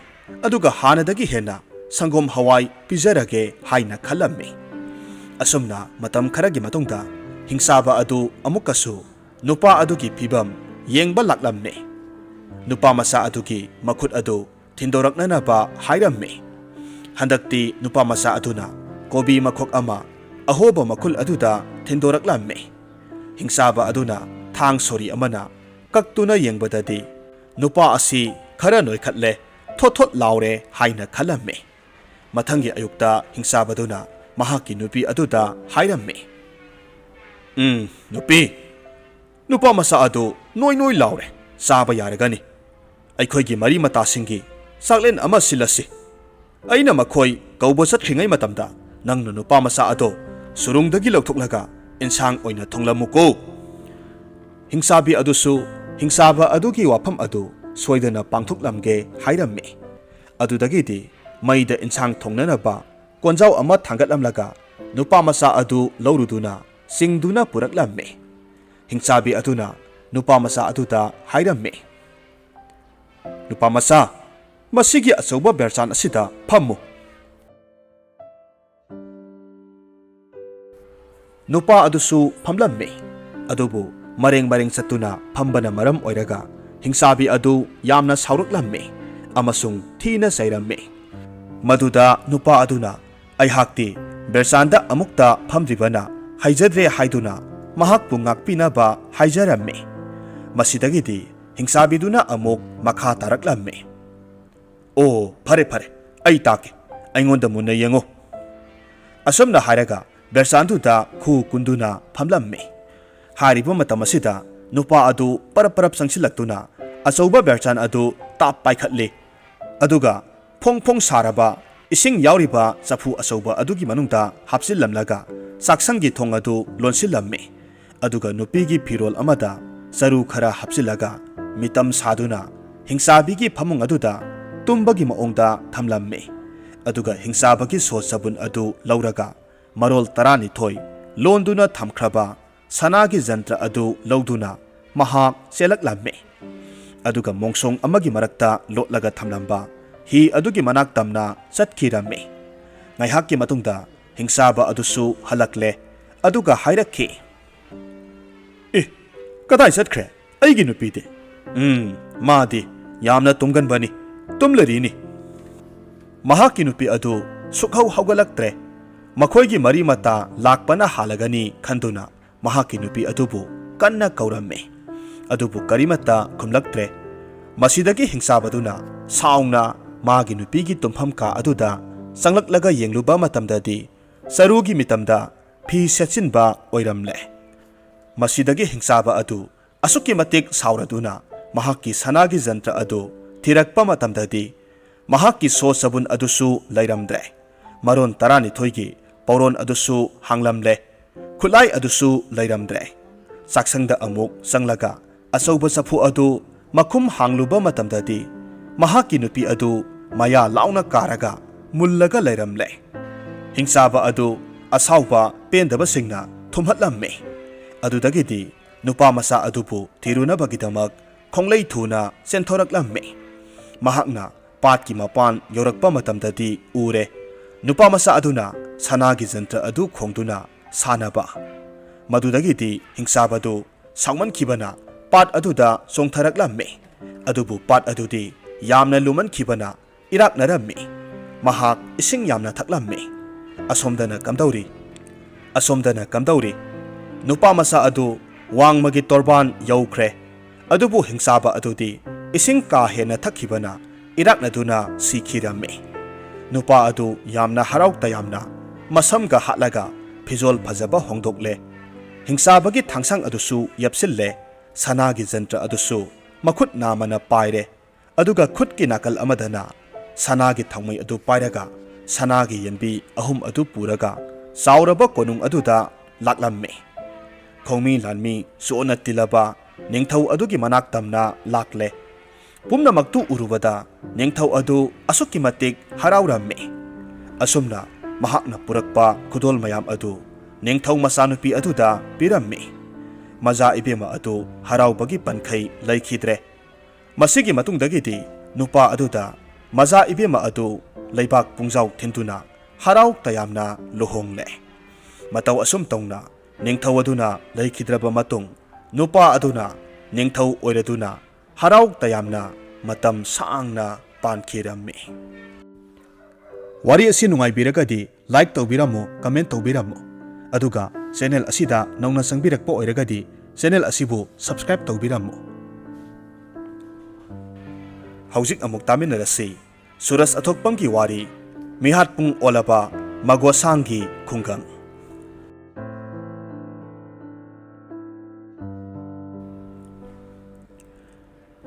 ꯑꯗꯨꯒ ꯍꯥꯟꯅꯗꯒꯤ ꯍꯦꯟꯅ ꯁꯪꯒꯣꯝ ꯍꯋꯥꯏ ꯄꯤꯖꯔꯒꯦ" ꯍꯥꯏꯅ ꯈꯜꯂꯝꯃꯤ꯫ ꯑꯁꯨꯝꯅ ꯃꯇꯝ ꯈꯔꯒꯤ ꯃꯇꯨꯡꯗ ꯍꯤꯡꯆꯥꯕ ꯑꯗꯨ ꯑꯃꯨꯛꯀꯁꯨ ꯅꯨꯄꯥ ꯑꯗꯨꯒꯤ ꯐꯤꯕꯝ ꯌꯦꯡꯕ ꯂꯥꯛꯂꯝꯃꯤ꯫ ꯅꯨꯄꯥ ꯃꯆꯥ ꯑꯗꯨꯒꯤ ꯃꯈꯨꯠ ꯑꯗꯨ ꯊꯤꯟꯗꯣꯔꯛꯅꯅꯕ ꯍꯥꯏꯔꯝꯃꯤ꯫ ꯍꯟꯗꯛꯇꯤ ꯅꯨꯄꯥ ꯃꯆꯥ ꯑꯗꯨꯅ ꯀꯣꯕꯤ ꯃꯈꯣꯛ ꯑꯃ ꯑꯍꯣꯕ ꯃꯈꯨꯜ ꯑꯗꯨꯗ ꯊꯤꯟꯗꯣꯔꯛꯂꯝꯃꯤ꯫ ꯍꯤꯡꯆꯥꯕ ꯑꯗꯨꯅ ꯊꯥꯡ ꯁꯣꯔꯤ ꯑꯃꯅ ꯀꯛꯇꯨꯅ ꯌꯦꯡꯕꯗꯗꯤ, "ꯅꯨꯄꯥ ꯑꯁꯤ ꯈꯔ ꯅꯣꯏꯈꯠꯂꯦ, ꯊꯣꯠ ꯊꯣꯠ ꯂꯥꯎꯔꯦ" ꯍꯥꯏꯅ ꯈꯜꯂꯝꯃꯤ꯫ ꯃꯊꯪꯒꯤ ꯑꯌꯨꯛꯇ ꯍꯤꯡꯆꯥꯕꯗꯨꯅ ꯃꯍꯥꯛꯀꯤ ꯅꯨꯄꯤ ꯑꯗꯨꯗ ꯍꯥꯏꯔꯝꯃꯤ, "ꯎꯝ, ꯅꯨꯄꯤ, ꯅꯨꯄꯥ ꯃꯆꯥ ꯑꯗꯨ ꯅꯣꯏ ꯅꯣꯏ ꯂꯥꯎꯔꯦ, ꯆꯥꯕ ꯌꯥꯔꯒꯅꯤ꯫ ꯑꯩꯈꯣꯏꯒꯤ ꯃꯔꯤ ꯃꯇꯥꯁꯤꯡꯒꯤ ꯆꯥꯛꯂꯦꯟ ꯑꯃ ꯁꯤꯜꯂꯁꯤ꯫ ꯑꯩꯅ ꯃꯈꯣꯏ ꯀꯧꯕ ꯆꯠꯈ꯭ꯔꯤꯉꯩ ꯃꯇꯝꯗ ꯅꯪꯅ ꯅꯨꯄꯥ ꯃꯆꯥ ꯑꯗꯣ ꯁꯨꯔꯨꯡꯗꯒꯤ ꯂꯧꯊꯣꯛꯂꯒ ꯏꯟꯁꯥꯡ ꯑꯣꯏꯅ ꯊꯣꯡꯂꯝꯃꯨꯀꯣ꯫" ꯍꯤꯡꯆꯥꯕꯤ ꯑꯗꯨꯁꯨ ꯍꯤꯡꯆꯥꯕ ꯑꯗꯨꯒꯤ ꯋꯥꯐꯝ ꯑꯗꯨ ꯁꯣꯏꯗꯅ ꯄꯥꯡꯊꯣꯛꯂꯝꯒꯦ ꯍꯥꯏꯔꯝꯃꯤ꯫ ꯑꯗꯨꯗꯒꯤꯗꯤ ꯃꯩꯗ ꯏꯟꯁꯥꯡ ꯊꯣꯡꯅꯅꯕ ꯀꯣꯟꯖꯥꯎ ꯑꯃ ꯊꯥꯡꯒꯠꯂꯝꯂꯒ ꯅꯨꯄꯥ ꯃꯆꯥ ꯑꯗꯨ ꯂꯧꯔꯨꯗꯨꯅ ꯆꯤꯡꯗꯨꯅ ꯄꯨꯔꯛꯂꯝꯃꯤ꯫ ꯍꯤꯡꯆꯥꯕꯤ ꯑꯗꯨꯅ ꯅꯨꯄꯥ ꯃꯆꯥ ꯑꯗꯨꯗ ꯍꯥꯏꯔꯝꯃꯤ, "ꯅꯨꯄꯥ ꯃꯆꯥ, ꯃꯁꯤꯒꯤ ꯑꯆꯧꯕ ꯕꯦꯔꯆꯥꯟ ꯑꯁꯤꯗ ꯐꯝꯃꯨ꯫" ꯅꯨꯄꯥ ꯑꯗꯨꯁꯨ ꯐꯝꯂꯝꯃꯤ꯫ ꯑꯗꯨꯕꯨ ꯃꯔꯦꯡ ꯃꯔꯦꯡ ꯆꯠꯇꯨꯅ ꯐꯝꯕꯅ ꯃꯔꯝ ꯑꯣꯏꯔꯒ ꯍꯤꯡꯆꯥꯕꯤ ꯑꯗꯨ ꯌꯥꯝꯅ ꯁꯥꯎꯔꯛꯂꯝꯃꯤ ꯑꯃꯁꯨꯡ ꯊꯤꯅ ꯆꯩꯔꯝꯃꯤ꯫ ꯃꯗꯨꯗ ꯅꯨꯄꯥ ꯑꯗꯨꯅ, "ꯑꯩꯍꯥꯛꯇꯤ ꯕꯦꯔꯆꯥꯟꯗ ꯑꯃꯨꯛꯇ ꯐꯝꯗ꯭ꯔꯤꯕꯅ ꯍꯩꯖꯗ꯭ꯔꯦ" ꯍꯥꯏꯗꯨꯅ ꯃꯍꯥꯛꯄꯨ ꯉꯥꯛꯄꯤꯅꯕ ꯍꯥꯏꯖꯔꯝꯃꯤ꯫ ꯃꯁꯤꯗꯒꯤꯗꯤ ꯍꯤꯡꯆꯥꯕꯤꯗꯨꯅ ꯑꯃꯨꯛ ꯃꯈꯥ ꯇꯥꯔꯛꯂꯝꯃꯤ꯫ "ꯑꯣ, ꯐꯔꯦ, ꯐꯔꯦ, ꯑꯩ ꯇꯥꯛꯀꯦ꯫ ꯑꯩꯉꯣꯟꯗ ꯃꯨꯟꯅ ꯌꯦꯡꯉꯨ꯫" ꯑꯁꯨꯝꯅ ꯍꯥꯏꯔꯒ ꯕꯦꯔꯆꯥꯟꯗꯨꯗ ꯈꯨ ꯀꯨꯟꯗꯨꯅ ꯐꯝꯂꯝꯃꯤ꯫ ꯍꯥꯏꯔꯤꯕ ꯃꯇꯝ ꯑꯁꯤꯗ ꯅꯨꯄꯥ ꯑꯗꯨ ꯄꯔꯞ ꯄꯔꯞ ꯆꯪꯁꯤꯜꯂꯛꯇꯨꯅ ꯑꯆꯧꯕ ꯕꯦꯔꯆꯥꯟ ꯑꯗꯨ ꯇꯥꯞ ꯄꯥꯏꯈꯠꯂꯤ꯫ ꯑꯗꯨꯒ ꯐꯣꯡ ꯐꯣꯡ ꯁꯥꯔꯕ ꯏꯁꯤꯡ ꯌꯥꯎꯔꯤꯕ ꯆꯐꯨ ꯑꯆꯧꯕ ꯑꯗꯨꯒꯤ ꯃꯅꯨꯡꯗ ꯍꯥꯞꯆꯤꯜꯂꯝꯂꯒ ꯆꯥꯛꯁꯪꯒꯤ ꯊꯣꯡ ꯑꯗꯨ ꯂꯣꯟꯁꯤꯜꯂꯝꯃꯤ꯫ ꯑꯗꯨꯒ ꯅꯨꯄꯤꯒꯤ ꯐꯤꯔꯣꯜ ꯑꯃꯗ ꯆꯔꯨ ꯈꯔ ꯍꯥꯞꯆꯤꯜꯂꯒ ꯃꯤꯇꯝ ꯁꯥꯗꯨꯅ ꯍꯤꯡꯆꯥꯕꯤꯒꯤ ꯐꯃꯨꯡ ꯑꯗꯨꯗ ꯇꯨꯝꯕꯒꯤ ꯃꯑꯣꯡꯗ ꯊꯝꯂꯝꯃꯤ꯫ ꯑꯗꯨꯒ ꯍꯤꯡꯆꯥꯕꯒꯤ ꯁꯣ ꯆꯕꯨꯟ ꯑꯗꯨ ꯂꯧꯔꯒ ꯃꯔꯣꯜ ꯇꯔꯥꯅꯤꯊꯣꯏ ꯂꯣꯟꯗꯨꯅ ꯊꯝꯈ꯭ꯔꯕ ꯁꯅꯥꯒꯤ ꯖꯟꯇ꯭ꯔ ꯑꯗꯨ ꯂꯧꯗꯨꯅ ꯃꯍꯥꯛ ꯆꯦꯜꯂꯛꯂꯝꯃꯤ꯫ ꯑꯗꯨꯒ ꯃꯣꯡꯁꯣꯡ ꯑꯃꯒꯤ ꯃꯔꯛꯇ ꯂꯣꯠꯂꯒ ꯊꯝꯂꯝꯕ ꯍꯤ ꯑꯗꯨꯒꯤ ꯃꯅꯥꯛ ꯇꯝꯅ ꯆꯠꯈꯤꯔꯝꯃꯤ꯫ ꯉꯥꯏꯍꯥꯛꯀꯤ ꯃꯇꯨꯡꯗ ꯍꯤꯡꯆꯥꯕ ꯑꯗꯨꯁꯨ ꯍꯜꯂꯛꯂꯦ꯫ ꯑꯗꯨꯒ ꯍꯥꯏꯔꯛꯈꯤ, "ꯑꯦ, ꯀꯗꯥꯏ ꯆꯠꯈ꯭ꯔꯦ ꯑꯩꯒꯤ ꯅꯨꯄꯤꯗꯤ? ꯎꯝ, ꯃꯥꯗꯤ ꯌꯥꯝꯅ ꯇꯨꯝꯒꯟꯕꯅꯤ, ꯇꯨꯝꯂꯔꯤꯅꯤ꯫" ꯃꯍꯥꯛꯀꯤ ꯅꯨꯄꯤ ꯑꯗꯨ ꯁꯨꯛꯍꯧ ꯍꯧꯒꯠꯂꯛꯇ꯭ꯔꯦ꯫ ꯃꯈꯣꯏꯒꯤ ꯃꯔꯤ ꯃꯇꯥ ꯂꯥꯛꯄꯅ ꯍꯥꯜꯂꯒꯅꯤ ꯈꯟꯗꯨꯅ ꯃꯍꯥꯛꯀꯤ ꯅꯨꯄꯤ ꯑꯗꯨꯕꯨ ꯀꯟꯅ ꯀꯧꯔꯝꯃꯤ꯫ ꯑꯗꯨꯕꯨ ꯀꯔꯤꯃꯠꯇ ꯈꯨꯝꯂꯛꯇ꯭ꯔꯦ꯫ ꯃꯁꯤꯗꯒꯤ ꯍꯤꯡꯆꯥꯕꯗꯨꯅ ꯁꯥꯎꯅ ꯃꯥꯒꯤ ꯅꯨꯄꯤꯒꯤ ꯇꯨꯝꯐꯝ ꯀꯥ ꯑꯗꯨꯗ ꯆꯪꯂꯛꯂꯒ ꯌꯦꯡꯂꯨꯕ ꯃꯇꯝꯗꯗꯤ, ꯆꯔꯨꯒꯤ ꯃꯤꯇꯝꯗ ꯐꯤ ꯁꯦꯠꯆꯤꯟꯕ ꯑꯣꯏꯔꯝꯂꯦ꯫ ꯃꯁꯤꯗꯒꯤ ꯍꯤꯡꯆꯥꯕ ꯑꯗꯨ ꯑꯁꯨꯛꯀꯤ ꯃꯇꯤꯛ ꯁꯥꯎꯔꯗꯨꯅ ꯃꯍꯥꯛꯀꯤ ꯁꯅꯥꯒꯤ ꯖꯟꯇ꯭ꯔ ꯑꯗꯨ ꯊꯤꯔꯛꯄ ꯃꯇꯝꯗꯗꯤ, ꯃꯍꯥꯛꯀꯤ ꯁꯣ ꯁꯕꯨꯟ ꯑꯗꯨꯁꯨ ꯂꯩꯔꯝꯗ꯭ꯔꯦ꯫ ꯃꯔꯣꯟ ꯇꯔꯥꯅꯤꯊꯣꯏꯒꯤ ꯄꯧꯔꯣꯟ ꯑꯗꯨꯁꯨ ꯍꯥꯡꯂꯝꯂꯦ꯫ ꯈꯨꯠꯂꯥꯏ ꯑꯗꯨꯁꯨ ꯂꯩꯔꯝꯗ꯭ꯔꯦ꯫ ꯆꯥꯛꯁꯪꯗ ꯑꯃꯨꯛ ꯆꯪꯂꯒ ꯑꯆꯧꯕ ꯆꯐꯨ ꯑꯗꯨ ꯃꯈꯨꯝ ꯍꯥꯡꯂꯨꯕ ꯃꯇꯝꯗꯗꯤ, ꯃꯍꯥꯛꯀꯤ ꯅꯨꯄꯤ ꯑꯗꯨ ꯃꯌꯥ ꯂꯥꯎꯅ ꯀꯥꯔꯒ ꯃꯨꯜꯂꯒ ꯂꯩꯔꯝꯂꯦ꯫ ꯍꯤꯡꯆꯥꯕ ꯑꯗꯨ ꯑꯁꯥꯎꯕ ꯄꯦꯟꯗꯕꯁꯤꯡꯅ ꯊꯨꯝꯍꯠꯂꯝꯃꯤ꯫ ꯑꯗꯨꯗꯒꯤꯗꯤ ꯅꯨꯄꯥ ꯃꯆꯥ ꯑꯗꯨꯕꯨ ꯊꯤꯔꯨꯅꯕꯒꯤꯗꯃꯛ ꯈꯣꯡꯂꯩ ꯊꯨꯅ ꯆꯦꯟꯊꯣꯔꯛꯂꯝꯃꯤ꯫ ꯃꯍꯥꯛꯅ ꯄꯥꯠꯀꯤ ꯃꯄꯥꯟ ꯌꯧꯔꯛꯄ ꯃꯇꯝꯗꯗꯤ ꯎꯔꯦ, ꯅꯨꯄꯥ ꯃꯆꯥ ꯑꯗꯨꯅ ꯁꯅꯥꯒꯤ ꯖꯟꯇ꯭ꯔ ꯑꯗꯨ ꯈꯣꯡꯗꯨꯅ ꯁꯥꯟꯅꯕ꯫ ꯃꯗꯨꯗꯒꯤꯗꯤ ꯍꯤꯡꯆꯥꯕꯗꯨ ꯁꯥꯎꯃꯟꯈꯤꯕꯅ ꯄꯥꯠ ꯑꯗꯨꯗ ꯆꯣꯡꯊꯔꯛꯂꯝꯃꯤ꯫ ꯑꯗꯨꯕꯨ ꯄꯥꯠ ꯑꯗꯨꯗꯤ ꯌꯥꯝꯅ ꯂꯨꯃꯟꯈꯤꯕꯅ ꯏꯔꯥꯛꯅꯔꯝꯃꯤ꯫ ꯃꯍꯥꯛ ꯏꯁꯤꯡ ꯌꯥꯝꯅ ꯊꯛꯂꯝꯃꯤ꯫ ꯑꯁꯣꯝꯗꯅ ꯀꯝꯗꯧꯔꯤ? ꯑꯁꯣꯝꯗꯅ ꯀꯝꯗꯧꯔꯤ? ꯅꯨꯄꯥ ꯃꯆꯥ ꯑꯗꯨ ꯋꯥꯡꯃꯒꯤ ꯇꯣꯔꯕꯥꯟ ꯌꯧꯈ꯭ꯔꯦ꯫ ꯑꯗꯨꯕꯨ ꯍꯤꯡꯆꯥꯕ ꯑꯗꯨꯗꯤ ꯏꯁꯤꯡ ꯀꯥ ꯍꯦꯟꯅ ꯊꯛꯈꯤꯕꯅ ꯏꯔꯥꯛꯅꯗꯨꯅ ꯁꯤꯈꯤꯔꯝꯃꯤ꯫ ꯅꯨꯄꯥ ꯑꯗꯨ ꯌꯥꯝꯅ ꯍꯔꯥꯎ ꯇꯌꯥꯝꯅ ꯃꯁꯝꯒ ꯍꯥꯠꯂꯒ ꯐꯤꯖꯣꯜ ꯐꯖꯕ ꯍꯣꯡꯗꯣꯛꯂꯦ꯫ ꯍꯤꯡꯆꯥꯕꯒꯤ ꯊꯥꯡꯁꯥꯡ ꯑꯗꯨꯁꯨ ꯌꯦꯞꯁꯤꯜꯂꯦ꯫ ꯁꯅꯥꯒꯤ ꯖꯟꯇ꯭ꯔ ꯑꯗꯨꯁꯨ ꯃꯈꯨꯠ ꯅꯥꯝꯃꯅ ꯄꯥꯏꯔꯦ꯫ ꯑꯗꯨꯒ ꯈꯨꯠꯀꯤ ꯅꯥꯀꯜ ꯑꯃꯗꯅ ꯁꯅꯥꯒꯤ ꯊꯥꯎꯃꯩ ꯑꯗꯨ ꯄꯥꯏꯔꯒ ꯁꯅꯥꯒꯤ ꯌꯦꯟꯕꯤ ꯑꯍꯨꯝ ꯑꯗꯨ ꯄꯨꯔꯒ ꯆꯥꯎꯔꯕ ꯀꯣꯅꯨꯡ ꯑꯗꯨꯗ ꯂꯥꯛꯂꯝꯃꯤ꯫ ꯈꯣꯡꯃꯤ ꯂꯥꯟꯃꯤ ꯆꯣꯟꯅ ꯇꯤꯜꯂꯕ ꯅꯤꯡꯊꯧ ꯑꯗꯨꯒꯤ ꯃꯅꯥꯛ ꯇꯝꯅ ꯂꯥꯛꯂꯦ꯫ ꯄꯨꯝꯅꯃꯛꯇꯨ ꯎꯔꯨꯕꯗ ꯅꯤꯡꯊꯧ ꯑꯗꯨ ꯑꯁꯨꯛꯀꯤ ꯃꯇꯤꯛ ꯍꯔꯥꯎꯔꯝꯃꯤ꯫ ꯑꯁꯨꯝꯅ ꯃꯍꯥꯛꯅ ꯄꯨꯔꯛꯄ ꯈꯨꯗꯣꯜ ꯃꯌꯥꯝ ꯑꯗꯨ ꯅꯤꯡꯊꯧ ꯃꯆꯥꯅꯨꯄꯤ ꯑꯗꯨꯗ ꯄꯤꯔꯝꯃꯤ꯫ ꯃꯖꯥ ꯏꯕꯦꯝꯃ ꯑꯗꯨ ꯍꯔꯥꯎꯕꯒꯤ ꯄꯟꯈꯩ ꯂꯩꯈꯤꯗ꯭ꯔꯦ꯫ ꯃꯁꯤꯒꯤ ꯃꯇꯨꯡꯗꯒꯤꯗꯤ ꯅꯨꯄꯥ ꯑꯗꯨꯗ ꯃꯖꯥ ꯏꯕꯦꯝꯃ ꯑꯗꯨ ꯂꯩꯕꯥꯛ ꯄꯨꯡꯖꯥꯎ ꯊꯤꯟꯗꯨꯅ ꯍꯔꯥꯎ ꯇꯌꯥꯝꯅ ꯂꯨꯍꯣꯡꯂꯦ꯫ ꯃꯇꯧ ꯑꯁꯨꯝ ꯇꯧꯅ ꯅꯤꯡꯊꯧ ꯑꯗꯨꯅ ꯂꯩꯈꯤꯗ꯭ꯔꯕ ꯃꯇꯨꯡ, ꯅꯨꯄꯥ ꯑꯗꯨꯅ ꯅꯤꯡꯊꯧ ꯑꯣꯏꯔꯗꯨꯅ ꯍꯔꯥꯎ ꯇꯌꯥꯝꯅ ꯃꯇꯝ ꯁꯥꯡꯅ ꯄꯥꯟꯈꯤꯔꯝꯃꯤ꯫ ꯋꯥꯔꯤ ꯑꯁꯤ ꯅꯨꯡꯉꯥꯏꯕꯤꯔꯒꯗꯤ like ꯇꯧꯕꯤꯔꯝꯃꯨ, comment ꯇꯧꯕꯤꯔꯝꯃꯨ꯫ ꯑꯗꯨꯒ channel ꯑꯁꯤꯗ ꯅꯧꯅ ꯆꯪꯕꯤꯔꯛꯄ ꯑꯣꯏꯔꯒꯗꯤ channel ꯑꯁꯤꯕꯨ subscribe ꯇꯧꯕꯤꯔꯝꯃꯨ꯫ ꯍꯧꯖꯤꯛ ꯑꯃꯨꯛ ꯇꯥꯃꯤꯟꯅꯔꯁꯤ ꯁꯨꯔꯖ ꯑꯊꯣꯛꯄꯝꯒꯤ ꯋꯥꯔꯤ, ꯃꯤꯍꯥꯠ ꯄꯨꯡ ꯑꯣꯜꯂꯕ ꯃꯒꯣꯁꯥꯡꯒꯤ ꯈꯨꯡꯒꯪ꯫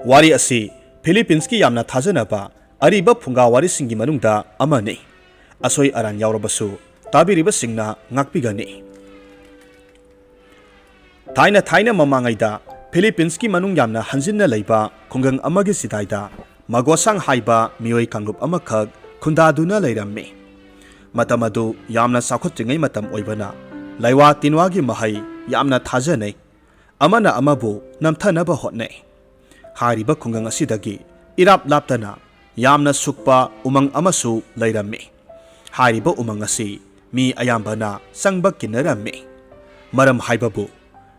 ꯋꯥꯔꯤ ꯑꯁꯤ ꯐꯤꯂꯤꯄꯤꯟꯁꯀꯤ ꯌꯥꯝꯅ ꯊꯥꯖꯅꯕ ꯑꯔꯤꯕ ꯐꯨꯡꯒꯥ ꯋꯥꯔꯤꯁꯤꯡꯒꯤ ꯃꯅꯨꯡꯗ ꯑꯃꯅꯤ꯫ ꯑꯁꯣꯏ ꯑꯔꯥꯟ ꯌꯥꯎꯔꯕꯁꯨ ꯇꯥꯕꯤꯔꯤꯕꯁꯤꯡꯅ ꯉꯥꯛꯄꯤꯒꯅꯤ꯫ ꯊꯥꯏꯅ ꯊꯥꯏꯅ ꯃꯃꯥꯡꯉꯩꯗ ꯐꯤꯂꯤꯄꯤꯟꯁꯀꯤ ꯃꯅꯨꯡ ꯌꯥꯝꯅ ꯍꯟꯖꯤꯟꯅ ꯂꯩꯕ ꯈꯨꯡꯒꯪ ꯑꯃꯒꯤ ꯆꯤꯗꯥꯏꯗ ꯃꯒꯣꯁꯥꯡ ꯍꯥꯏꯕ ꯃꯤꯑꯣꯏ ꯀꯥꯡꯂꯨꯞ ꯑꯃꯈꯛ ꯈꯨꯟꯗꯥꯗꯨꯅ ꯂꯩꯔꯝꯃꯤ꯫ ꯃꯇꯝ ꯑꯗꯨ ꯌꯥꯝꯅ ꯆꯥꯎꯈꯠꯇ꯭ꯔꯤꯉꯩ ꯃꯇꯝ ꯑꯣꯏꯕꯅ ꯂꯩꯋꯥ ꯇꯤꯟꯋꯥꯒꯤ ꯃꯍꯩ ꯌꯥꯝꯅ ꯊꯥꯖꯅꯩ꯫ ꯑꯃꯅ ꯑꯃꯕꯨ ꯅꯝꯊꯅꯕ ꯍꯣꯠꯅꯩ꯫ ꯍꯥꯏꯔꯤꯕ ꯈꯨꯡꯒꯪ ꯑꯁꯤꯗꯒꯤ ꯏꯔꯥꯞ ꯂꯥꯞꯇꯅ ꯌꯥꯝꯅ ꯁꯨꯛꯄ ꯎꯃꯪ ꯑꯃꯁꯨ ꯂꯩꯔꯝꯃꯤ꯫ ꯍꯥꯏꯔꯤꯕ ꯎꯃꯪ ꯑꯁꯤ ꯃꯤ ꯑꯌꯥꯝꯕꯅ ꯆꯪꯕ ꯀꯤꯟꯅꯔꯝꯃꯤ꯫ ꯃꯔꯝ ꯍꯥꯏꯕꯕꯨ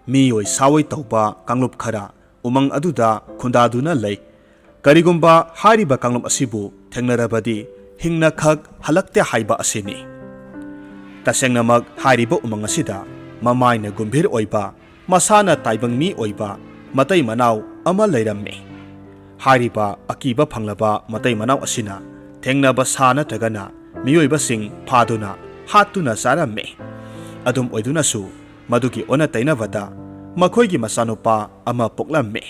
ꯃꯤꯑꯣꯏ ꯁꯥꯑꯣꯏ ꯇꯧꯕ ꯀꯥꯡꯂꯨꯞ ꯈꯔ ꯎꯃꯪ ꯑꯗꯨꯗ ꯈꯨꯟꯗꯥꯗꯨꯅ ꯂꯩ꯫ ꯀꯔꯤꯒꯨꯝꯕ ꯍꯥꯏꯔꯤꯕ ꯀꯥꯡꯂꯨꯞ ꯑꯁꯤꯕꯨ ꯊꯦꯡꯅꯔꯕꯗꯤ ꯍꯤꯡꯅ ꯈꯛ ꯍꯜꯂꯛꯇꯦ ꯍꯥꯏꯕ ꯑꯁꯤꯅꯤ꯫ ꯇꯁꯦꯡꯅꯃꯛ ꯍꯥꯏꯔꯤꯕ ꯎꯃꯪ ꯑꯁꯤꯗ ꯃꯃꯥꯏꯅ ꯒꯨꯝꯚꯤꯔ ꯑꯣꯏꯕ, ꯃꯁꯥꯅ ꯇꯥꯏꯕꯪ ꯃꯤ ꯑꯣꯏꯕ ꯃꯇꯩ ꯃꯅꯥꯎ ꯑꯃ ꯂꯩꯔꯝꯃꯤ꯫ ꯍꯥꯏꯔꯤꯕ ꯑꯀꯤꯕ ꯐꯪꯂꯕ ꯃꯇꯩ ꯃꯅꯥꯎ ꯑꯁꯤꯅ ꯊꯦꯡꯅꯕ ꯁꯥ ꯅꯠꯇ꯭ꯔꯒꯅ ꯃꯤꯑꯣꯏꯕꯁꯤꯡ ꯐꯥꯗꯨꯅ ꯍꯥꯠꯇꯨꯅ ꯆꯥꯔꯝꯃꯤ꯫ ꯑꯗꯨꯝ ꯑꯣꯏꯗꯨꯅꯁꯨ ꯃꯗꯨꯒꯤ ꯑꯣꯟꯅ ꯇꯩꯅꯕꯗ ꯃꯈꯣꯏꯒꯤ ꯃꯆꯥꯅꯨꯄꯥ ꯑꯃ ꯄꯣꯛꯂꯝꯃꯤ꯫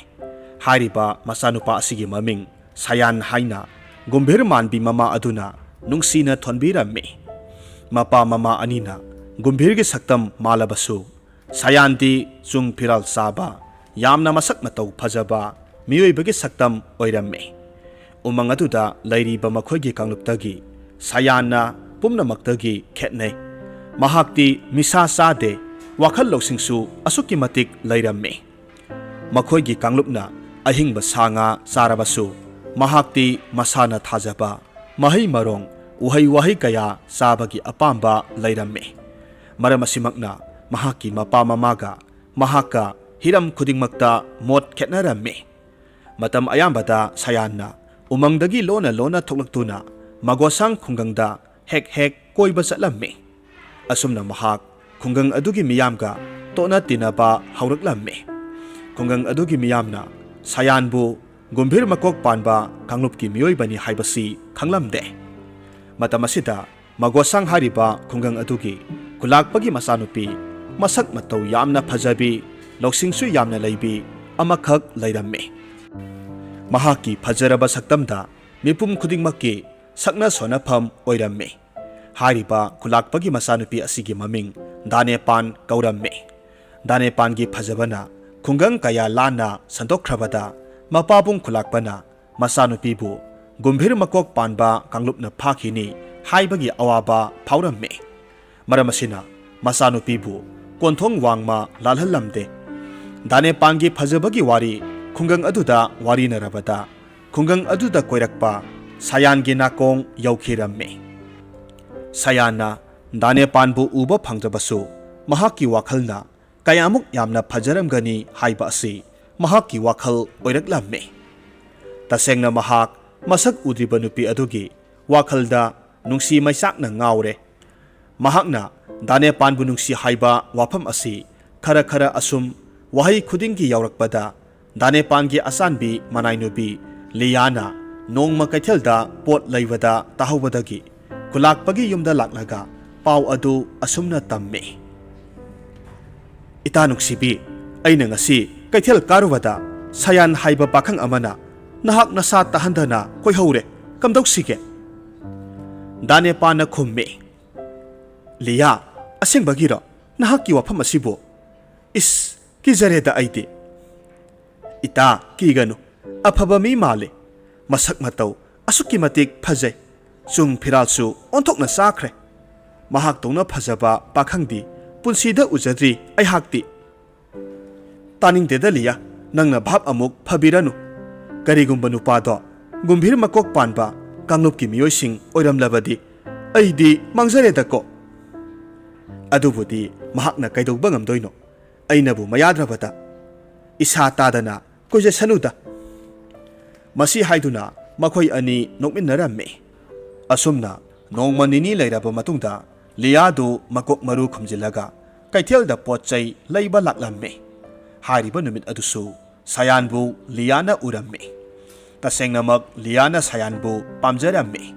ꯍꯥꯏꯔꯤꯕ ꯃꯆꯥꯅꯨꯄꯥ ꯑꯁꯤꯒꯤ ꯃꯃꯤꯡ ꯁꯌꯥꯟ ꯍꯥꯏꯅ ꯒꯨꯝꯚꯤꯔ ꯃꯥꯟꯕꯤ ꯃꯃꯥ ꯑꯗꯨꯅ ꯅꯨꯡꯁꯤꯅ ꯊꯣꯟꯕꯤꯔꯝꯃꯤ꯫ ꯃꯄꯥ ꯃꯃꯥ ꯑꯅꯤꯅ ꯒꯨꯝꯚꯤꯔꯒꯤ ꯁꯛꯇꯝ ꯃꯥꯜꯂꯕꯁꯨ ꯁꯌꯥꯟꯗꯤ ꯆꯨꯡ ꯐꯤꯔꯥꯜ ꯆꯥꯕ, ꯌꯥꯝꯅ ꯃꯁꯛ ꯃꯇꯧ ꯐꯖꯕ ꯃꯤꯑꯣꯏꯕꯒꯤ ꯁꯛꯇꯝ ꯑꯣꯏꯔꯝꯃꯤ꯫ ꯎꯃꯪ ꯑꯗꯨꯗ ꯂꯩꯔꯤꯕ ꯃꯈꯣꯏꯒꯤ ꯀꯥꯡꯂꯨꯞꯇꯒꯤ ꯁꯌꯥꯟꯅ ꯄꯨꯝꯅꯃꯛꯇꯒꯤ ꯈꯦꯠꯅꯩ꯫ ꯃꯍꯥꯛꯇꯤ ꯅꯤꯁꯥ ꯆꯥꯗꯦ, ꯋꯥꯈꯜ ꯂꯧꯁꯤꯡꯁꯨ ꯑꯁꯨꯛꯀꯤ ꯃꯇꯤꯛ ꯂꯩꯔꯝꯃꯤ꯫ ꯃꯈꯣꯏꯒꯤ ꯀꯥꯡꯂꯨꯞꯅ ꯑꯍꯤꯡꯕ ꯁꯥ ꯉꯥ ꯆꯥꯔꯕꯁꯨ ꯃꯍꯥꯛꯇꯤ ꯃꯁꯥꯅ ꯊꯥꯖꯕ ꯃꯍꯩ ꯃꯔꯣꯡ, ꯎꯍꯩ ꯋꯥꯍꯩ ꯀꯌꯥ ꯆꯥꯕꯒꯤ ꯑꯄꯥꯝꯕ ꯂꯩꯔꯝꯃꯤ꯫ ꯃꯔꯝ ꯑꯁꯤꯃꯛꯅ ꯃꯍꯥꯛꯀꯤ ꯃꯄꯥ ꯃꯃꯥꯒ ꯃꯍꯥꯛꯀ ꯍꯤꯔꯝ ꯈꯨꯗꯤꯡꯃꯛꯇ ꯃꯣꯠ ꯈꯦꯠꯅꯔꯝꯃꯤ꯫ ꯃꯇꯝ ꯑꯌꯥꯝꯕꯗ ꯁꯌꯥꯟꯅ ꯎꯃꯪꯗꯒꯤ ꯂꯣꯟꯅ ꯂꯣꯟꯅ ꯊꯣꯛꯂꯛꯇꯨꯅ ꯃꯒꯣꯁꯥꯡ ꯈꯨꯡꯒꯪꯗ ꯍꯦꯛ ꯍꯦꯛ ꯀꯣꯏꯕ ꯆꯠꯂꯝꯃꯤ꯫ ꯑꯁꯨꯝꯅ ꯃꯍꯥꯛ ꯈꯨꯡꯒꯪ ꯑꯗꯨꯒꯤ ꯃꯤꯌꯥꯝꯒ ꯇꯣꯠꯅ ꯇꯤꯟꯅꯕ ꯍꯧꯔꯛꯂꯝꯃꯤ꯫ ꯈꯨꯡꯒꯪ ꯑꯗꯨꯒꯤ ꯃꯤꯌꯥꯝꯅ ꯁꯥꯌꯥꯟꯕꯨ ꯒꯨꯝꯚꯤꯔ ꯃꯀꯣꯛ ꯄꯥꯟꯕ ꯀꯥꯡꯂꯨꯞꯀꯤ ꯃꯤꯑꯣꯏꯕꯅꯤ ꯍꯥꯏꯕꯁꯤ ꯈꯪꯂꯝꯗꯦ꯫ ꯃꯇꯝ ꯑꯁꯤꯗ ꯃꯒꯣꯁꯥꯡ ꯍꯥꯏꯔꯤꯕ ꯈꯨꯡꯒꯪ ꯑꯗꯨꯒꯤ ꯈꯨꯂꯥꯛꯄꯒꯤ ꯃꯆꯥꯅꯨꯄꯤ, ꯃꯁꯛ ꯃꯇꯧ ꯌꯥꯝꯅ ꯐꯖꯕꯤ, ꯂꯧꯁꯤꯡꯁꯨ ꯌꯥꯝꯅ ꯂꯩꯕꯤ ꯑꯃꯈꯛ ꯂꯩꯔꯝꯃꯤ꯫ ꯃꯍꯥꯛꯀꯤ ꯐꯖꯔꯕ ꯁꯛꯇꯝꯗ ꯃꯤꯄꯨꯝ ꯈꯨꯗꯤꯡꯃꯛꯀꯤ ꯁꯛꯅ ꯁꯣꯟꯅꯐꯝ ꯑꯣꯏꯔꯝꯃꯤ꯫ ꯍꯥꯏꯔꯤꯕ ꯈꯨꯂꯥꯛꯄꯒꯤ ꯃꯆꯥꯅꯨꯄꯤ ꯑꯁꯤꯒꯤ ꯃꯃꯤꯡ ꯗꯥꯅꯦꯄꯥꯟ ꯀꯧꯔꯝꯃꯤ꯫ ꯗꯥꯅꯦꯄꯥꯟꯒꯤ ꯐꯖꯕꯅ ꯈꯨꯡꯒꯪ ꯀꯌꯥ ꯂꯥꯟꯅ ꯁꯟꯗꯣꯛꯈ꯭ꯔꯕꯗ, ꯃꯄꯥꯕꯨꯡ ꯈꯨꯂꯥꯛꯄꯅ ꯃꯆꯥꯅꯨꯄꯤꯕꯨ ꯒꯨꯝꯚꯤꯔ ꯃꯀꯣꯛ ꯄꯥꯟꯕ ꯀꯥꯡꯂꯨꯞꯅ ꯐꯥꯈꯤꯅꯤ ꯍꯥꯏꯕꯒꯤ ꯑꯋꯥꯕ ꯐꯥꯎꯔꯝꯃꯤ꯫ ꯃꯔꯝ ꯑꯁꯤꯅ ꯃꯆꯥꯅꯨꯄꯤꯕꯨ ꯀꯣꯟꯊꯣꯡ ꯋꯥꯡꯃ ꯂꯥꯜꯍꯜꯂꯝꯗꯦ꯫ ꯗꯥꯅꯦꯄꯥꯟꯒꯤ ꯐꯖꯕꯒꯤ ꯋꯥꯔꯤ ꯈꯨꯡꯒꯪ ꯑꯗꯨꯗ ꯋꯥꯔꯤꯅꯔꯕꯗ, ꯈꯨꯡꯒꯪ ꯑꯗꯨꯗ ꯀꯣꯏꯔꯛꯄ ꯁꯥꯌꯥꯟꯒꯤ ꯅꯥꯀꯣꯡ ꯌꯧꯈꯤꯔꯝꯃꯤ꯫ ꯁꯥꯌꯥꯟꯅ ꯗꯥꯅꯦꯄꯥꯟꯕꯨ ꯎꯕ ꯐꯪꯗ꯭ꯔꯕꯁꯨ, ꯃꯍꯥꯛꯀꯤ ꯋꯥꯈꯜꯅ ꯀꯌꯥꯃꯨꯛ ꯌꯥꯝꯅ ꯐꯖꯔꯝꯒꯅꯤ ꯍꯥꯏꯕ ꯑꯁꯤ ꯃꯍꯥꯛꯀꯤ ꯋꯥꯈꯜ ꯑꯣꯏꯔꯛꯂꯝꯃꯤ꯫ ꯇꯁꯦꯡꯅ ꯃꯍꯥꯛ ꯃꯁꯛ ꯎꯗ꯭ꯔꯤꯕ ꯅꯨꯄꯤ ꯑꯗꯨꯒꯤ ꯋꯥꯈꯜꯗ ꯅꯨꯡꯁꯤ ꯃꯩꯆꯥꯛꯅ ꯉꯥꯎꯔꯦ꯫ ꯃꯍꯥꯛꯅ ꯗꯥꯅꯦꯄꯥꯟꯕꯨ ꯅꯨꯡꯁꯤ ꯍꯥꯏꯕ ꯋꯥꯐꯝ ꯑꯁꯤ ꯈꯔ ꯈꯔ ꯑꯁꯨꯝ ꯋꯥꯍꯩ ꯈꯨꯗꯤꯡꯒꯤ ꯌꯥꯎꯔꯛꯄꯗ, ꯗꯥꯅꯦꯄꯥꯟꯒꯤ ꯑꯆꯥꯟꯕꯤ ꯃꯅꯥꯏꯅꯨꯕꯤ ꯂꯤꯌꯥꯅ ꯅꯣꯡꯃ ꯀꯩꯊꯦꯜꯗ ꯄꯣꯠ ꯂꯩꯕꯗ ꯇꯥꯍꯧꯕꯗꯒꯤ ꯈꯨꯂꯥꯛꯄꯒꯤ ꯌꯨꯝꯗ ꯂꯥꯛꯂꯒ ꯄꯥꯎ ꯑꯗꯨ ꯑꯁꯨꯝꯅ ꯇꯝꯃꯤ꯫ "ꯏꯇꯥ ꯅꯨꯡꯁꯤꯕꯤ, ꯑꯩꯅ ꯉꯁꯤ ꯀꯩꯊꯦꯜ ꯀꯥꯔꯨꯕꯗ ꯁꯥꯌꯥꯟ ꯍꯥꯏꯕ ꯄꯥꯈꯪ ꯑꯃꯅ ꯅꯍꯥꯛ ꯅꯁꯥ ꯇꯥꯍꯟꯗꯅ ꯀꯣꯏꯍꯧꯔꯦ꯫ ꯀꯝꯗꯧꯁꯤꯒꯦ?" ꯗꯥꯅꯦꯄꯥꯟꯅ ꯈꯨꯝꯃꯤ, "ꯂꯤꯌꯥ, ꯑꯁꯦꯡꯕꯒꯤꯔꯣ ꯅꯍꯥꯛꯀꯤ ꯋꯥꯐꯝ ꯑꯁꯤꯕꯨ? ꯏꯁ, ꯀꯤꯖꯔꯦꯗ ꯑꯩꯗꯤ!" "ꯏꯇꯥ, ꯀꯤꯒꯅꯨ꯫ ꯑꯐꯕ ꯃꯤ ꯃꯥꯜꯂꯤ꯫ ꯃꯁꯛ ꯃꯇꯧ ꯑꯁꯨꯛꯀꯤ ꯃꯇꯤꯛ ꯐꯖꯩ꯫ ꯆꯨꯡ ꯐꯤꯔꯥꯜꯁꯨ ꯑꯣꯟꯊꯣꯛꯅ ꯆꯥꯈ꯭ꯔꯦ꯫ ꯃꯍꯥꯛꯇꯧꯅ ꯐꯖꯕ ꯄꯥꯈꯪꯗꯤ ꯄꯨꯟꯁꯤꯗ ꯎꯖꯗ꯭ꯔꯤ ꯑꯩꯍꯥꯛꯇꯤ꯫" "ꯇꯥꯅꯤꯡꯗꯦꯗ ꯂꯤꯌꯥ, ꯅꯪꯅ ꯚꯥꯞ ꯑꯃꯨꯛ ꯐꯕꯤꯔꯅꯨ꯫ ꯀꯔꯤꯒꯨꯝꯕ ꯅꯨꯄꯥꯗꯣ ꯒꯨꯝꯚꯤꯔ ꯃꯀꯣꯛ ꯄꯥꯟꯕ ꯀꯥꯡꯂꯨꯞꯀꯤ ꯃꯤꯑꯣꯏꯁꯤꯡ ꯑꯣꯏꯔꯝꯂꯕꯗꯤ ꯑꯩꯗꯤ ꯃꯥꯡꯖꯔꯦꯗꯀꯣ꯫ ꯑꯗꯨꯕꯨꯗꯤ ꯃꯍꯥꯛꯅ ꯀꯩꯗꯧꯕ ꯉꯝꯗꯣꯏꯅꯣ? ꯑꯩꯅꯕꯨ ꯃꯌꯥꯗ꯭ꯔꯕꯗ ꯏꯁꯥ ꯇꯥꯗꯅ ꯀꯣꯏꯖꯁꯅꯨꯗ꯫" ꯃꯁꯤ ꯍꯥꯏꯗꯨꯅ ꯃꯈꯣꯏ ꯑꯅꯤ ꯅꯣꯛꯃꯤꯟꯅꯔꯝꯃꯤ꯫ ꯑꯁꯨꯝꯅ ꯅꯣꯡꯃ ꯅꯤꯅꯤ ꯂꯩꯔꯕ ꯃꯇꯨꯡꯗ ꯂꯤꯌꯥꯗꯨ ꯃꯀꯣꯛ ꯃꯔꯨ ꯈꯨꯝꯖꯤꯜꯂꯒ ꯀꯩꯊꯦꯜꯗ ꯄꯣꯠ ꯆꯩ ꯂꯩꯕ ꯂꯥꯛꯂꯝꯃꯤ꯫ ꯍꯥꯏꯔꯤꯕ ꯅꯨꯃꯤꯠ ꯑꯗꯨꯁꯨ ꯁꯌꯥꯟꯕꯨ ꯂꯤꯌꯥꯅ ꯎꯔꯝꯃꯤ꯫ ꯇꯁꯦꯡꯅꯃꯛ ꯂꯤꯌꯥꯅ ꯁꯌꯥꯟꯕꯨ ꯄꯥꯝꯖꯔꯝꯃꯤ꯫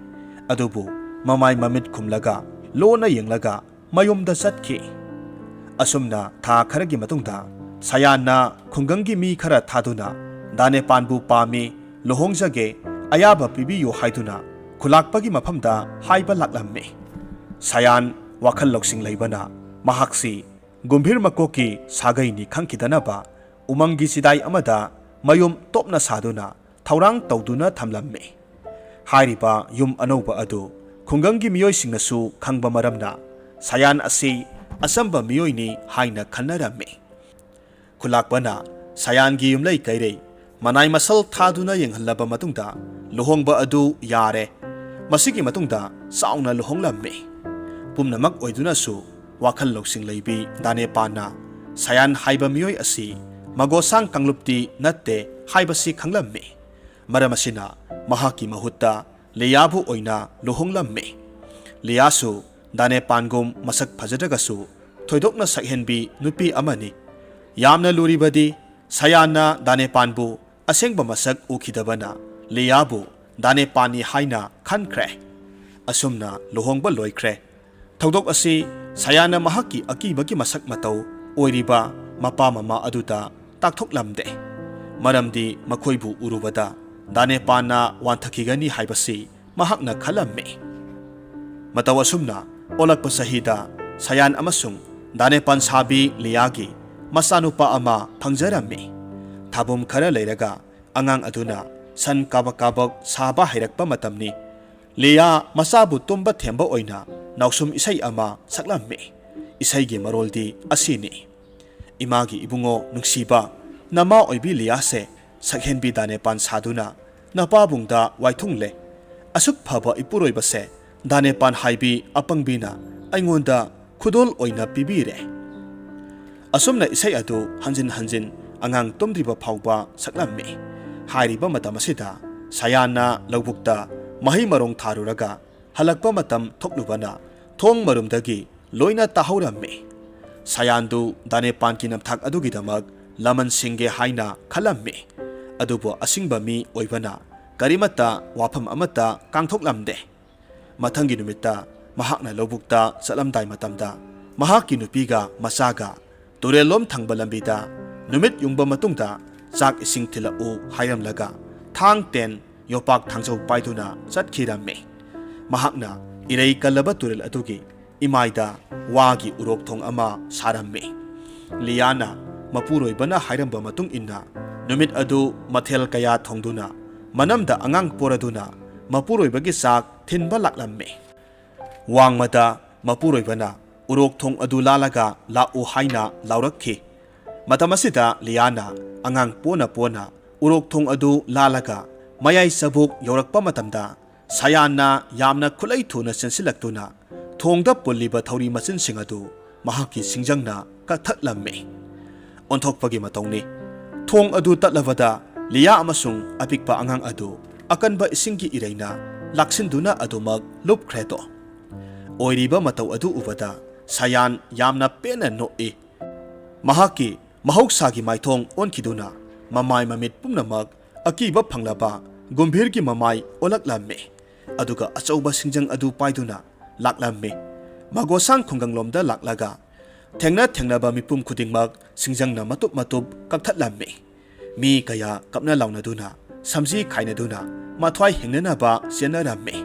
ꯑꯗꯨꯕꯨ ꯃꯃꯥꯏ ꯃꯃꯤꯠ ꯈꯨꯝꯂꯒ ꯂꯣꯟꯅ ꯌꯦꯡꯂꯒ ꯃꯌꯨꯝꯗ ꯆꯠꯈꯤ꯫ ꯑꯁꯨꯝꯅ ꯊꯥ ꯈꯔꯒꯤ ꯃꯇꯨꯡꯗ ꯁꯌꯥꯟꯅ ꯈꯨꯡꯒꯪꯒꯤ ꯃꯤ ꯈꯔ ꯊꯥꯗꯨꯅ ꯗꯥꯅꯦꯄꯥꯟꯕꯨ ꯄꯥꯝꯃꯤ, ꯂꯨꯍꯣꯡꯖꯒꯦ, ꯑꯌꯥꯕ ꯄꯤꯕꯤꯌꯨ ꯍꯥꯏꯗꯨꯅ ꯈꯨꯂꯥꯛꯄꯒꯤ ꯃꯐꯝꯗ ꯍꯥꯏꯕ ꯂꯥꯛꯂꯝꯃꯤ꯫ ꯁꯌꯥꯟ ꯋꯥꯈꯜ ꯂꯧꯁꯤꯡ ꯂꯩꯕꯅ ꯃꯍꯥꯛꯁꯤ ꯒꯨꯝꯚꯤꯔ ꯃꯀꯣꯛꯀꯤ ꯁꯥꯒꯩꯅꯤ ꯈꯪꯈꯤꯗꯅꯕ ꯎꯃꯪꯒꯤ ꯆꯤꯗꯥꯏ ꯑꯃꯗ ꯃꯌꯨꯝ ꯇꯣꯞꯅ ꯁꯥꯗꯨꯅ ꯊꯧꯔꯥꯡ ꯇꯧꯗꯨꯅ ꯊꯝꯂꯝꯃꯤ꯫ ꯍꯥꯏꯔꯤꯕ ꯌꯨꯝ ꯑꯅꯧꯕ ꯑꯗꯨ ꯈꯨꯡꯒꯪꯒꯤ ꯃꯤꯑꯣꯏꯁꯤꯡꯅꯁꯨ ꯈꯪꯕ ꯃꯔꯝꯅ ꯁꯌꯥꯟ ꯑꯁꯤ ꯑꯆꯝꯕ ꯃꯤꯑꯣꯏꯅꯤ ꯍꯥꯏꯅ ꯈꯟꯅꯔꯝꯃꯤ꯫ ꯈꯨꯂꯥꯛꯄꯅ ꯁꯌꯥꯟꯒꯤ ꯌꯨꯝꯂꯩ ꯀꯩꯔꯩ ꯃꯅꯥꯏ ꯃꯁꯜ ꯊꯥꯗꯨꯅ ꯌꯦꯡꯍꯜꯂꯕ ꯃꯇꯨꯡꯗ ꯂꯨꯍꯣꯡꯕ ꯑꯗꯨ ꯌꯥꯔꯦ꯫ ꯃꯁꯤꯒꯤ ꯃꯇꯨꯡꯗ ꯆꯥꯎꯅ ꯂꯨꯍꯣꯡꯂꯝꯃꯤ꯫ ꯄꯨꯝꯅꯃꯛ ꯑꯣꯏꯗꯨꯅꯁꯨ ꯋꯥꯈꯜ ꯂꯧꯁꯤꯡ ꯂꯩꯕꯤ ꯗꯥꯅꯦꯄꯥꯟꯅ ꯁꯌꯥꯟ ꯍꯥꯏꯕ ꯃꯤꯑꯣꯏ ꯑꯁꯤ ꯃꯒꯣꯁꯥꯡ ꯀꯥꯡꯂꯨꯞꯇꯤ ꯅꯠꯇꯦ ꯍꯥꯏꯕꯁꯤ ꯈꯪꯂꯝꯃꯤ꯫ ꯃꯔꯝ ꯑꯁꯤꯅ ꯃꯍꯥꯛꯀꯤ ꯃꯍꯨꯠꯇ ꯂꯤꯌꯥꯕꯨ ꯑꯣꯏꯅ ꯂꯨꯍꯣꯡꯂꯝꯃꯤ꯫ ꯂꯤꯌꯥꯁꯨ ꯗꯥꯅꯦꯄꯥꯟꯒꯨꯝ ꯃꯁꯛ ꯐꯖꯗ꯭ꯔꯒꯁꯨ ꯊꯣꯏꯗꯣꯛꯅ ꯁꯛꯍꯦꯟꯕꯤ ꯅꯨꯄꯤ ꯑꯃꯅꯤ꯫ ꯌꯥꯝꯅ ꯂꯨꯔꯤꯕꯗꯤ ꯁꯌꯥꯟꯅ ꯗꯥꯅꯦꯄꯥꯟꯕꯨ ꯑꯁꯦꯡꯕ ꯃꯁꯛ ꯎꯈꯤꯗꯕꯅ ꯂꯤꯌꯥꯕꯨ ꯗꯥꯅꯦꯄꯥꯟꯅꯤ ꯍꯥꯏꯅ ꯈꯟꯈ꯭ꯔꯦ꯫ ꯑꯁꯨꯝꯅ ꯂꯨꯍꯣꯡꯕ ꯂꯣꯏꯈ꯭ꯔꯦ꯫ ꯊꯧꯗꯣꯛ ꯑꯁꯤ ꯁꯌꯥꯟꯅ ꯃꯍꯥꯛꯀꯤ ꯑꯀꯤꯕꯒꯤ ꯃꯁꯛ ꯃꯇꯧ ꯑꯣꯏꯔꯤꯕ ꯃꯄꯥ ꯃꯃꯥ ꯑꯗꯨꯗ ꯇꯥꯛꯊꯣꯛꯂꯝꯗꯦ꯫ ꯃꯔꯝꯗꯤ ꯃꯈꯣꯏꯕꯨ ꯎꯔꯨꯕꯗ ꯗꯥꯅꯦꯄꯥꯟꯅ ꯋꯥꯟꯊꯈꯤꯒꯅꯤ ꯍꯥꯏꯕꯁꯤ ꯃꯍꯥꯛꯅ ꯈꯜꯂꯝꯃꯤ꯫ ꯃꯇꯧ ꯑꯁꯨꯝꯅ ꯑꯣꯜꯂꯛꯄ ꯆꯍꯤꯗ ꯁꯌꯥꯟ ꯑꯃꯁꯨꯡ ꯗꯥꯅꯦꯄꯥꯟ ꯁꯥꯕꯤ ꯂꯤꯌꯥꯒꯤ ꯃꯆꯥꯅꯨꯄꯥ ꯑꯃ ꯐꯪꯖꯔꯝꯃꯤ꯫ ꯊꯥꯕꯨꯝ ꯈꯔ ꯂꯩꯔꯒ ꯑꯉꯥꯡ ꯑꯗꯨꯅ ꯁꯟ ꯀꯥꯕꯛ ꯀꯥꯕꯛ ꯁꯥꯕ ꯍꯩꯔꯛꯄ ꯃꯇꯝꯅꯤ꯫ ꯂꯤꯌꯥ ꯃꯆꯥꯕꯨ ꯇꯨꯝꯕ ꯊꯦꯝꯕ ꯑꯣꯏꯅ ꯅꯥꯎꯁꯨꯝ ꯏꯁꯩ ꯑꯃ ꯁꯛꯂꯝꯃꯤ꯫ ꯏꯁꯩꯒꯤ ꯃꯔꯣꯜꯗꯤ ꯑꯁꯤꯅꯤ: "ꯏꯃꯥꯒꯤ ꯏꯕꯨꯡꯉꯣ ꯅꯨꯡꯁꯤꯕ, ꯅꯃꯥ ꯑꯣꯏꯕꯤ ꯂꯤꯌꯥꯁꯦ ꯁꯛꯍꯦꯟꯕꯤ ꯗꯥꯅꯦꯄꯥꯟ ꯁꯥꯗꯨꯅ ꯅꯄꯥꯕꯨꯡꯗ ꯋꯥꯏꯊꯨꯡꯂꯦ꯫ ꯑꯁꯨꯛ ꯐꯕ ꯏꯄꯨꯔꯣꯏꯕꯁꯦ ꯗꯥꯅꯦꯄꯥꯟ ꯍꯥꯏꯕꯤ ꯑꯄꯪꯕꯤꯅ ꯑꯩꯉꯣꯟꯗ ꯈꯨꯗꯣꯜ ꯑꯣꯏꯅ ꯄꯤꯕꯤꯔꯦ"꯫ ꯑꯁꯨꯝꯅ ꯏꯁꯩ ꯑꯗꯨ ꯍꯟꯖꯤꯟ ꯍꯟꯖꯤꯟ ꯑꯉꯥꯡ ꯇꯨꯝꯗ꯭ꯔꯤꯕ ꯐꯥꯎꯕ ꯁꯛꯂꯝꯃꯤ꯫ ꯍꯥꯏꯔꯤꯕ ꯃꯇꯝ ꯑꯁꯤꯗ ꯁꯌꯥꯟꯅ ꯂꯧꯕꯨꯛꯇ ꯃꯍꯩ ꯃꯔꯣꯡ ꯊꯥꯔꯨꯔꯒ ꯍꯜꯂꯛꯄ ꯃꯇꯝ ꯊꯣꯛꯂꯨꯕꯅ ꯊꯣꯡ ꯃꯔꯨꯝꯗꯒꯤ ꯂꯣꯏꯅ ꯇꯥꯍꯧꯔꯝꯃꯤ꯫ ꯁꯌꯥꯟꯗꯨ ꯗꯥꯅꯦꯄꯥꯟꯒꯤ ꯅꯝꯊꯥꯛ ꯑꯗꯨꯒꯤꯗꯃꯛ ꯂꯃꯟ ꯁꯤꯡꯒꯦ ꯍꯥꯏꯅ ꯈꯜꯂꯝꯃꯤ꯫ ꯑꯗꯨꯕꯨ ꯑꯁꯤꯡꯕ ꯃꯤ ꯑꯣꯏꯕꯅ ꯀꯔꯤꯃꯠꯇ ꯋꯥꯐꯝ ꯑꯃꯠꯇ ꯀꯥꯡꯊꯣꯛꯂꯝꯗꯦ꯫ ꯃꯊꯪꯒꯤ ꯅꯨꯃꯤꯠꯇ ꯃꯍꯥꯛꯅ ꯂꯧꯕꯨꯛꯇ ꯆꯠꯂꯝꯗꯥꯏ ꯃꯇꯝꯗ ꯃꯍꯥꯛꯀꯤ ꯅꯨꯄꯤꯒ ꯃꯆꯥꯒ ꯇꯨꯔꯦꯜꯂꯣꯝ ꯊꯪꯕ ꯂꯝꯕꯤꯗ ꯅꯨꯃꯤꯠ ꯌꯨꯡꯕ ꯃꯇꯨꯡꯗ ꯆꯥꯛ ꯏꯁꯤꯡ ꯊꯤꯜꯂꯛꯎ ꯍꯥꯏꯔꯝꯂꯒ ꯊꯥꯡ ꯇꯦꯟ ꯌꯣꯄꯥꯛ ꯊꯥꯡꯖꯧ ꯄꯥꯏꯗꯨꯅ ꯆꯠꯈꯤꯔꯝꯃꯤ꯫ ꯃꯍꯥꯛꯅ ꯏꯔꯩ ꯀꯜꯂꯕ ꯇꯨꯔꯦꯜ ꯑꯗꯨꯒꯤ ꯏꯃꯥꯏꯗ ꯋꯥꯒꯤ ꯎꯔꯣꯛ ꯊꯣꯡ ꯑꯃ ꯁꯥꯔꯝꯃꯤ꯫ ꯂꯤꯌꯥꯅ ꯃꯄꯨꯔꯣꯏꯕꯅ ꯍꯥꯏꯔꯝꯕ ꯃꯇꯨꯡ ꯏꯟꯅ ꯅꯨꯃꯤꯠ ꯑꯗꯨ ꯃꯊꯦꯜ ꯀꯌꯥ ꯊꯣꯡꯗꯨꯅ ꯃꯅꯝꯗ ꯑꯉꯥꯡ ꯄꯣꯔꯗꯨꯅ ꯃꯄꯨꯔꯣꯏꯕꯒꯤ ꯆꯥꯛ ꯊꯤꯟꯕ ꯂꯥꯛꯂꯝꯃꯤ꯫ ꯋꯥꯡꯃꯗ ꯃꯄꯨꯔꯣꯏꯕꯅ ꯎꯔꯣꯛ ꯊꯣꯡ ꯑꯗꯨ ꯂꯥꯜꯂꯒ ꯂꯥꯛꯎ ꯍꯥꯏꯅ ꯂꯥꯎꯔꯛꯈꯤ꯫ ꯃꯇꯝ ꯑꯁꯤꯗ ꯂꯤꯌꯥꯅ ꯑꯉꯥꯡ ꯄꯣꯅ ꯄꯣꯅ ꯎꯔꯣꯛ ꯊꯣꯡ ꯑꯗꯨ ꯂꯥꯜꯂꯒ ꯃꯌꯥꯏ ꯆꯕꯨꯛ ꯌꯧꯔꯛꯄ ꯃꯇꯝꯗ ꯁꯌꯥꯟꯅ ꯌꯥꯝꯅ ꯈꯨꯠꯂꯩ ꯊꯨꯅ ꯆꯦꯟꯁꯤꯜꯂꯛꯇꯨꯅ ꯊꯣꯡꯗ ꯄꯨꯜꯂꯤꯕ ꯊꯧꯔꯤ ꯃꯆꯤꯟꯁꯤꯡ ꯑꯗꯨ ꯃꯍꯥꯛꯀꯤ ꯁꯤꯡꯖꯪꯅ ꯀꯛꯊꯠꯂꯝꯃꯤ꯫ ꯑꯣꯟꯊꯣꯛꯄꯒꯤ ꯃꯇꯧꯅꯤ꯫ ꯊꯣꯡ ꯑꯗꯨ ꯇꯠꯂꯕꯗ ꯂꯤꯌꯥ ꯑꯃꯁꯨꯡ ꯑꯄꯤꯛꯄ ꯑꯉꯥꯡ ꯑꯗꯨ ꯑꯀꯟꯕ ꯏꯁꯤꯡꯒꯤ ꯏꯔꯩꯅ ꯂꯥꯛꯁꯤꯟꯗꯨꯅ ꯑꯗꯨꯃꯛ ꯂꯨꯞꯈ꯭ꯔꯦꯗꯣ꯫ ꯑꯣꯏꯔꯤꯕ ꯃꯇꯧ ꯑꯗꯨ ꯎꯕꯗ ꯁꯌꯥꯟ ꯌꯥꯝꯅ ꯄꯦꯟꯅ ꯅꯣꯛꯏ꯫ ꯃꯍꯥꯛꯀꯤ ꯃꯍꯧꯁꯥꯒꯤ ꯃꯥꯏꯊꯣꯡ ꯑꯣꯟꯈꯤꯗꯨꯅ ꯃꯃꯥꯏ ꯃꯃꯤꯠ ꯄꯨꯝꯅꯃꯛ ꯑꯀꯤꯕ ꯐꯪꯂꯕ ꯒꯨꯝꯚꯤꯔꯒꯤ ꯃꯃꯥꯏ ꯑꯣꯜꯂꯛꯂꯝꯃꯤ꯫ ꯑꯗꯨꯒ ꯑꯆꯧꯕ ꯁꯤꯡꯖꯪ ꯑꯗꯨ ꯄꯥꯏꯗꯨꯅ ꯂꯥꯛꯂꯝꯃꯤ꯫ ꯃꯒꯣꯁꯥꯡ ꯈꯨꯡꯒꯪꯂꯣꯝꯗ ꯂꯥꯛꯂꯒ ꯊꯦꯡꯅ ꯊꯦꯡꯅꯕ ꯃꯤꯄꯨꯝ ꯈꯨꯗꯤꯡꯃꯛ ꯁꯤꯡꯖꯪꯅ ꯃꯇꯨꯞ ꯃꯇꯨꯞ ꯀꯛꯊꯠꯂꯝꯃꯤ꯫ ꯃꯤ ꯀꯌꯥ ꯀꯞꯅ ꯂꯥꯎꯅꯗꯨꯅ, ꯁꯝꯖꯤ ꯈꯥꯏꯅꯗꯨꯅ, ꯃꯊ꯭ꯋꯥꯏ ꯍꯤꯡꯅꯅꯕ ꯆꯦꯟꯅꯔꯝꯃꯤ꯫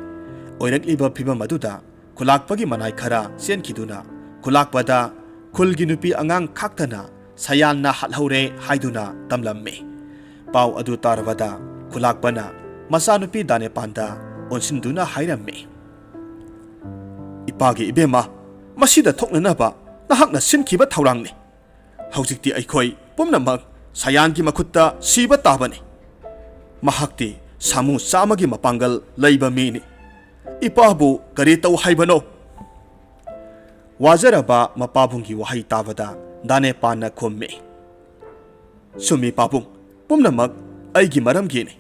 ꯑꯣꯏꯔꯛꯂꯤꯕ ꯐꯤꯚꯝ ꯑꯗꯨꯗ ꯈꯨꯂꯥꯛꯄꯒꯤ ꯃꯅꯥꯏ ꯈꯔ ꯆꯦꯟꯈꯤꯗꯨꯅ ꯈꯨꯂꯥꯛꯄꯗ ꯈꯨꯜꯒꯤ ꯅꯨꯄꯤ ꯑꯉꯥꯡ ꯈꯥꯛꯇꯅ ꯁꯌꯥꯟꯅ ꯍꯥꯠꯍꯧꯔꯦ ꯍꯥꯏꯗꯨꯅ ꯇꯝꯂꯝꯃꯤ꯫ ꯄꯥꯎ ꯑꯗꯨ ꯇꯥꯔꯕꯗ ꯈꯨꯂꯥꯛꯄꯅ ꯃꯆꯥꯅꯨꯄꯤ ꯗꯥꯅꯦꯄꯥꯟꯗ ꯑꯣꯟꯁꯤꯟꯗꯨꯅ ꯍꯥꯏꯔꯝꯃꯤ, "ꯏꯄꯥꯒꯤ ꯏꯕꯦꯝꯃ, ꯃꯁꯤꯗ ꯊꯣꯛꯅꯅꯕ ꯅꯍꯥꯛꯅ ꯁꯤꯟꯈꯤꯕ ꯊꯧꯔꯥꯡꯅꯤ꯫ ꯍꯧꯖꯤꯛꯇꯤ ꯑꯩꯈꯣꯏ ꯄꯨꯝꯅꯃꯛ ꯁꯌꯥꯟꯒꯤ ꯃꯈꯨꯠꯇ ꯁꯤꯕ ꯇꯥꯕꯅꯤ꯫ ꯃꯍꯥꯛꯇꯤ ꯁꯥꯃꯨ ꯆꯥꯝꯃꯒꯤ ꯃꯄꯥꯡꯒꯜ ꯂꯩꯕ ꯃꯤꯅꯤ꯫ ꯏꯄꯥꯕꯨ ꯀꯔꯤ ꯇꯧ ꯍꯥꯏꯕꯅꯣ?" ꯋꯥꯖꯔꯕ ꯃꯄꯥꯕꯨꯡꯒꯤ ꯋꯥꯍꯩ ꯇꯥꯕꯗ ꯗꯥꯅꯦꯄꯥꯟꯅ ꯈꯨꯝꯃꯤ, "ꯆꯨꯝꯃꯤ ꯄꯥꯕꯨꯡ, ꯄꯨꯝꯅꯃꯛ ꯑꯩꯒꯤ ꯃꯔꯝꯒꯤꯅꯤ꯫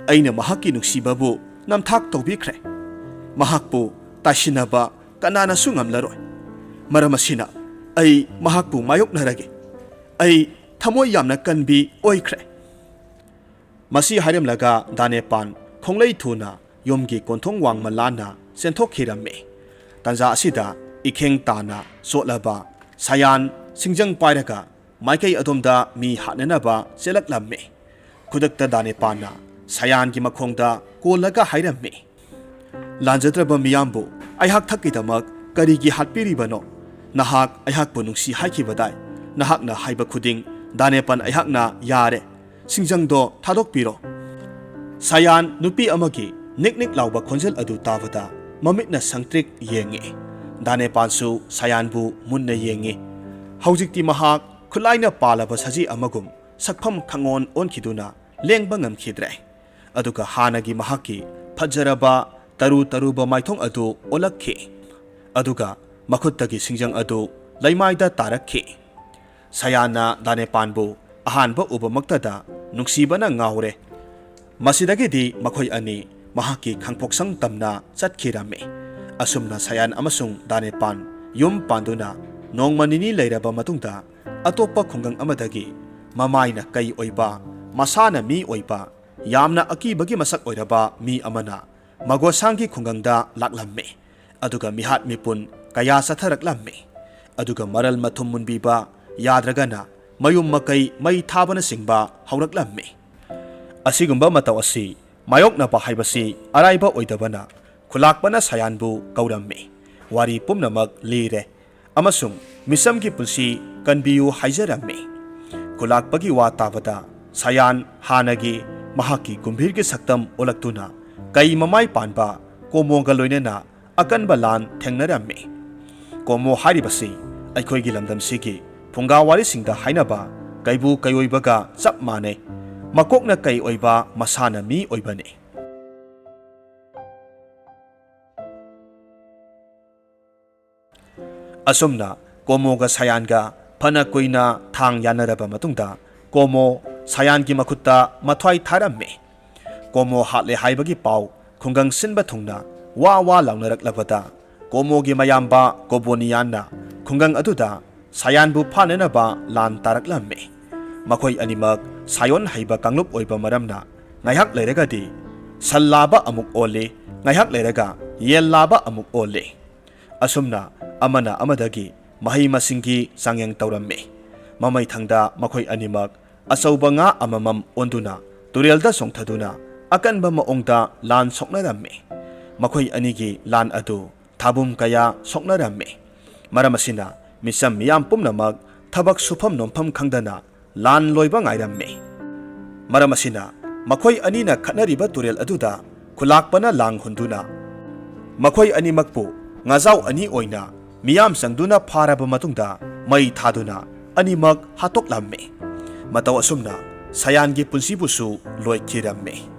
ꯑꯩꯅ ꯃꯍꯥꯛꯀꯤ ꯅꯨꯡꯁꯤꯕꯕꯨ ꯅꯝꯊꯥꯛ ꯇꯧꯕꯤꯈ꯭ꯔꯦ꯫ ꯃꯍꯥꯛꯄꯨ ꯇꯥꯏꯁꯤꯟꯅꯕ ꯀꯅꯥꯅꯁꯨ ꯉꯝꯂꯔꯣꯏ꯫ ꯃꯔꯝ ꯑꯁꯤꯅ ꯑꯩ ꯃꯍꯥꯛꯄꯨ ꯃꯥꯌꯣꯛꯅꯔꯒꯦ꯫ ꯑꯩ ꯊꯃꯣꯏ ꯌꯥꯝꯅ ꯀꯟꯕꯤ ꯑꯣꯏꯈ꯭ꯔꯦ꯫ ꯃꯁꯤ ꯍꯥꯏꯔꯝꯂꯒ ꯗꯥꯅꯦꯄꯥꯟ ꯈꯣꯡꯂꯩ ꯊꯨꯅ ꯌꯨꯝꯒꯤ ꯀꯣꯟꯊꯣꯡ ꯋꯥꯡꯃ ꯂꯥꯟꯅ ꯆꯦꯟꯊꯣꯛꯈꯤꯔꯝꯃꯤ꯫ ꯇꯥꯟꯖꯥ ꯑꯁꯤꯗ ꯏꯈꯦꯡ ꯇꯥꯅ ꯆꯣꯠꯂꯕ ꯁꯌꯥꯟ ꯁꯤꯡꯖꯪ ꯄꯥꯏꯔꯒ ꯃꯥꯏꯀꯩ ꯑꯗꯣꯝꯗ ꯃꯤ ꯍꯥꯠꯅꯅꯕ ꯆꯦꯜꯂꯛꯂꯝꯃꯤ꯫ ꯈꯨꯗꯛꯇ ꯗꯥꯅꯦꯄꯥꯟꯅ ꯁꯌꯥꯟꯒꯤ ꯃꯈꯣꯡꯗ ꯀꯣꯜꯂꯒ ꯍꯥꯏꯔꯝꯃꯤ, "ꯂꯥꯟꯖꯗ꯭ꯔꯕ ꯃꯤꯌꯥꯝꯕꯨ ꯑꯩꯍꯥꯛ ꯊꯛꯀꯤꯗꯃꯛ ꯀꯔꯤꯒꯤ ꯍꯥꯠꯄꯤꯔꯤꯕꯅꯣ? ꯅꯍꯥꯛ ꯑꯩꯍꯥꯛꯄꯨ ꯅꯨꯡꯁꯤ ꯍꯥꯏꯈꯤꯕꯗꯥꯏ? ꯅꯍꯥꯛꯅ ꯍꯥꯏꯕ ꯈꯨꯗꯤꯡ ꯗꯥꯅꯦꯄꯥꯟ ꯑꯩꯍꯥꯛꯅ ꯌꯥꯔꯦ꯫ ꯁꯤꯡꯖꯪꯗꯣ ꯊꯥꯗꯣꯛꯄꯤꯔꯣ꯫" ꯁꯌꯥꯟ ꯅꯨꯄꯤ ꯑꯃꯒꯤ ꯅꯤꯛ ꯅꯤꯛ ꯂꯥꯎꯕ ꯈꯣꯟꯖꯦꯜ ꯑꯗꯨ ꯇꯥꯕꯗ ꯃꯃꯤꯠꯅ ꯁꯪꯇ꯭ꯔꯤꯛ ꯌꯦꯡꯉꯤ꯫ ꯗꯥꯅꯦꯄꯥꯟꯁꯨ ꯁꯌꯥꯟꯕꯨ ꯃꯨꯟꯅ ꯌꯦꯡꯉꯤ꯫ ꯍꯧꯖꯤꯛꯇꯤ ꯃꯍꯥꯛ ꯈꯨꯠꯂꯥꯏꯅ ꯄꯥꯜꯂꯕ ꯁꯖꯤ ꯑꯃꯒꯨꯝ ꯁꯛꯐꯝ ꯈꯪꯑꯣꯟ ꯑꯣꯟꯈꯤꯗꯨꯅ ꯂꯦꯡꯕ ꯉꯝꯈꯤꯗ꯭ꯔꯦ꯫ ꯑꯗꯨꯒ ꯍꯥꯟꯅꯒꯤ ꯃꯍꯥꯛꯀꯤ ꯐꯖꯔꯕ ꯇꯔꯨ ꯇꯔꯨꯕ ꯃꯥꯏꯊꯣꯡ ꯑꯗꯨ ꯑꯣꯜꯂꯛꯈꯤ꯫ ꯑꯗꯨꯒ ꯃꯈꯨꯠꯇꯒꯤ ꯁꯤꯡꯖꯪ ꯑꯗꯨ ꯂꯩꯃꯥꯏꯗ ꯇꯥꯔꯛꯈꯤ꯫ ꯁꯌꯥꯟꯅ ꯗꯥꯅꯦꯄꯥꯟꯕꯨ ꯑꯍꯥꯟꯕ ꯎꯕꯃꯛꯇꯗ ꯅꯨꯡꯁꯤꯕꯅ ꯉꯥꯎꯔꯦ꯫ ꯃꯁꯤꯗꯒꯤꯗꯤ ꯃꯈꯣꯏ ꯑꯅꯤ ꯃꯍꯥꯛꯀꯤ ꯈꯥꯡꯄꯣꯛꯁꯪ ꯇꯝꯅ ꯆꯠꯈꯤꯔꯝꯃꯤ꯫ ꯑꯁꯨꯝꯅ ꯁꯌꯥꯟ ꯑꯃꯁꯨꯡ ꯗꯥꯅꯦꯄꯥꯟ ꯌꯨꯝ ꯄꯥꯟꯗꯨꯅ ꯅꯣꯡꯃ ꯅꯤꯅꯤ ꯂꯩꯔꯕ ꯃꯇꯨꯡꯗ, ꯑꯇꯣꯞꯄ ꯈꯨꯡꯒꯪ ꯑꯃꯗꯒꯤ ꯃꯃꯥꯏꯅ ꯀꯩ ꯑꯣꯏꯕ, ꯃꯁꯥꯅ ꯃꯤ ꯑꯣꯏꯕ, ꯌꯥꯝꯅ ꯑꯀꯤꯕꯒꯤ ꯃꯁꯛ ꯑꯣꯏꯔꯕ ꯃꯤ ꯑꯃꯅ ꯃꯒꯣꯁꯥꯡꯒꯤ ꯈꯨꯡꯒꯪꯗ ꯂꯥꯛꯂꯝꯃꯤ꯫ ꯑꯗꯨꯒ ꯃꯤꯍꯥꯠ ꯃꯤꯄꯨꯟ ꯀꯌꯥ ꯆꯠꯊꯔꯛꯂꯝꯃꯤ꯫ ꯑꯗꯨꯒ ꯃꯔꯜ ꯃꯊꯨꯝ ꯃꯨꯟꯕꯤꯕ ꯌꯥꯗ꯭ꯔꯒꯅ ꯃꯌꯨꯝ ꯃꯀꯩ ꯃꯩ ꯊꯥꯕꯅꯆꯤꯡꯕ ꯍꯧꯔꯛꯂꯝꯃꯤ꯫ ꯑꯁꯤꯒꯨꯝꯕ ꯃꯇꯧ ꯑꯁꯤ ꯃꯥꯌꯣꯛꯅꯕ ꯍꯥꯏꯕꯁꯤ ꯑꯔꯥꯏꯕ ꯑꯣꯏꯗꯕꯅ ꯈꯨꯂꯥꯛꯄꯅ ꯁꯌꯥꯟꯕꯨ ꯀꯧꯔꯝꯃꯤ꯫ ꯋꯥꯔꯤ ꯄꯨꯝꯅꯃꯛ ꯂꯤꯔꯦ ꯑꯃꯁꯨꯡ ꯃꯤꯆꯝꯒꯤ ꯄꯨꯟꯁꯤ ꯀꯟꯕꯤꯌꯨ ꯍꯥꯏꯖꯔꯝꯃꯤ꯫ ꯈꯨꯂꯥꯛꯄꯒꯤ ꯋꯥ ꯇꯥꯕꯗ ꯁꯌꯥꯟ ꯍꯥꯟꯅꯒꯤ ꯃꯍꯥꯛꯀꯤ ꯒꯨꯝꯚꯤꯔꯒꯤ ꯁꯛꯇꯝ ꯑꯣꯜꯂꯛꯇꯨꯅ ꯀꯩ ꯃꯃꯥꯏ ꯄꯥꯟꯕ ꯀꯣꯃꯣꯒ ꯂꯣꯏꯅꯅ ꯑꯀꯟꯕ ꯂꯥꯟ ꯊꯦꯡꯅꯔꯝꯃꯤ꯫ ꯀꯣꯃꯣ ꯍꯥꯏꯔꯤꯕꯁꯤ ꯑꯩꯈꯣꯏꯒꯤ ꯂꯝꯗꯝꯁꯤꯒꯤ ꯐꯨꯡꯒꯥ ꯋꯥꯔꯤꯁꯤꯡꯗ ꯍꯥꯏꯅꯕ ꯀꯩꯕꯨ ꯀꯩꯑꯣꯏꯕꯒ ꯆꯞ ꯃꯥꯟꯅꯩ꯫ ꯃꯀꯣꯛꯅ ꯀꯩ ꯑꯣꯏꯕ, ꯃꯁꯥꯅ ꯃꯤ ꯑꯣꯏꯕꯅꯤ꯫ ꯑꯁꯨꯝꯅ ꯀꯣꯃꯣꯒ ꯁꯌꯥꯟꯒ ꯐꯅ ꯀꯨꯏꯅ ꯊꯥꯡ ꯌꯥꯅꯔꯕ ꯃꯇꯨꯡꯗ ꯀꯣꯃꯣ ꯁꯌꯥꯟꯒꯤ ꯃꯈꯨꯠꯇ ꯃꯊ꯭ꯋꯥꯏ ꯊꯥꯔꯝꯃꯤ꯫ ꯀꯣꯃꯣ ꯍꯥꯠꯂꯦ ꯍꯥꯏꯕꯒꯤ ꯄꯥꯎ ꯈꯨꯡꯒꯪ ꯁꯤꯟꯕ ꯊꯨꯡꯅ ꯋꯥ ꯋꯥ ꯂꯥꯎꯅꯔꯛꯂꯕꯗ, ꯀꯣꯃꯣꯒꯤ ꯃꯌꯥꯝꯕ ꯀꯣꯕꯣꯅꯤꯌꯥꯟꯅ ꯈꯨꯡꯒꯪ ꯑꯗꯨꯗ ꯁꯥꯌꯥꯟꯕꯨ ꯐꯥꯅꯅꯕ ꯂꯥꯟ ꯇꯥꯔꯛꯂꯝꯃꯤ꯫ ꯃꯈꯣꯏ ꯑꯅꯤꯃꯛ ꯁꯥꯌꯣꯟ ꯍꯩꯕ ꯀꯥꯡꯂꯨꯞ ꯑꯣꯏꯕ ꯃꯔꯝꯅ, ꯉꯥꯏꯍꯥꯛ ꯂꯩꯔꯒꯗꯤ ꯁꯟ ꯂꯥꯕ ꯑꯃꯨꯛ ꯑꯣꯜꯂꯤ, ꯉꯥꯏꯍꯥꯛ ꯂꯩꯔꯒ ꯌꯦꯟ ꯂꯥꯕ ꯑꯃꯨꯛ ꯑꯣꯜꯂꯤ꯫ ꯑꯁꯨꯝꯅ ꯑꯃꯅ ꯑꯃꯗꯒꯤ ꯃꯍꯩ ꯃꯁꯤꯡꯒꯤ ꯆꯥꯡꯌꯦꯡ ꯇꯧꯔꯝꯃꯤ꯫ ꯃꯃꯩꯊꯪꯗ ꯃꯈꯣꯏ ꯑꯅꯤꯃꯛ ꯑꯆꯧꯕ ꯉꯥ ꯑꯃꯃꯝ ꯑꯣꯟꯗꯨꯅ ꯇꯨꯔꯦꯜꯗ ꯆꯣꯡꯊꯗꯨꯅ ꯑꯀꯟꯕ ꯃꯑꯣꯡꯗ ꯂꯥꯟ ꯁꯣꯛꯅꯔꯝꯃꯤ꯫ ꯃꯈꯣꯏ ꯑꯅꯤꯒꯤ ꯂꯥꯟ ꯑꯗꯨ ꯊꯥꯕꯨꯝ ꯀꯌꯥ ꯁꯣꯛꯅꯔꯝꯃꯤ꯫ ꯃꯔꯝ ꯑꯁꯤꯅ ꯃꯤꯆꯝ ꯃꯤꯌꯥꯝ ꯄꯨꯝꯅꯃꯛ ꯊꯕꯛ ꯁꯨꯐꯝ ꯅꯣꯝꯐꯝ ꯈꯪꯗꯅ ꯂꯥꯟ ꯂꯣꯏꯕ ꯉꯥꯏꯔꯝꯃꯤ꯫ ꯃꯔꯝ ꯑꯁꯤꯅ ꯃꯈꯣꯏ ꯑꯅꯤꯅ ꯈꯠꯅꯔꯤꯕ ꯇꯨꯔꯦꯜ ꯑꯗꯨꯗ ꯈꯨꯂꯥꯛꯄꯅ ꯂꯥꯡ ꯍꯨꯟꯗꯨꯅ ꯃꯈꯣꯏ ꯑꯅꯤꯃꯛꯄꯨ ꯉꯥꯖꯥꯎ ꯑꯅꯤ ꯑꯣꯏꯅ ꯃꯤꯌꯥꯝ ꯆꯪꯗꯨꯅ ꯐꯥꯔꯕ ꯃꯇꯨꯡꯗ ꯃꯩ ꯊꯥꯗꯨꯅ ꯑꯅꯤꯃꯛ ꯍꯥꯠꯇꯣꯛꯂꯝꯃꯤ꯫ ꯃꯇꯧ ꯑꯁꯨꯝꯅ ꯁꯌꯥꯟꯒꯤ ꯄꯨꯟꯁꯤꯕꯨꯁꯨ ꯂꯣꯏꯈꯤꯔꯝꯃꯤ꯫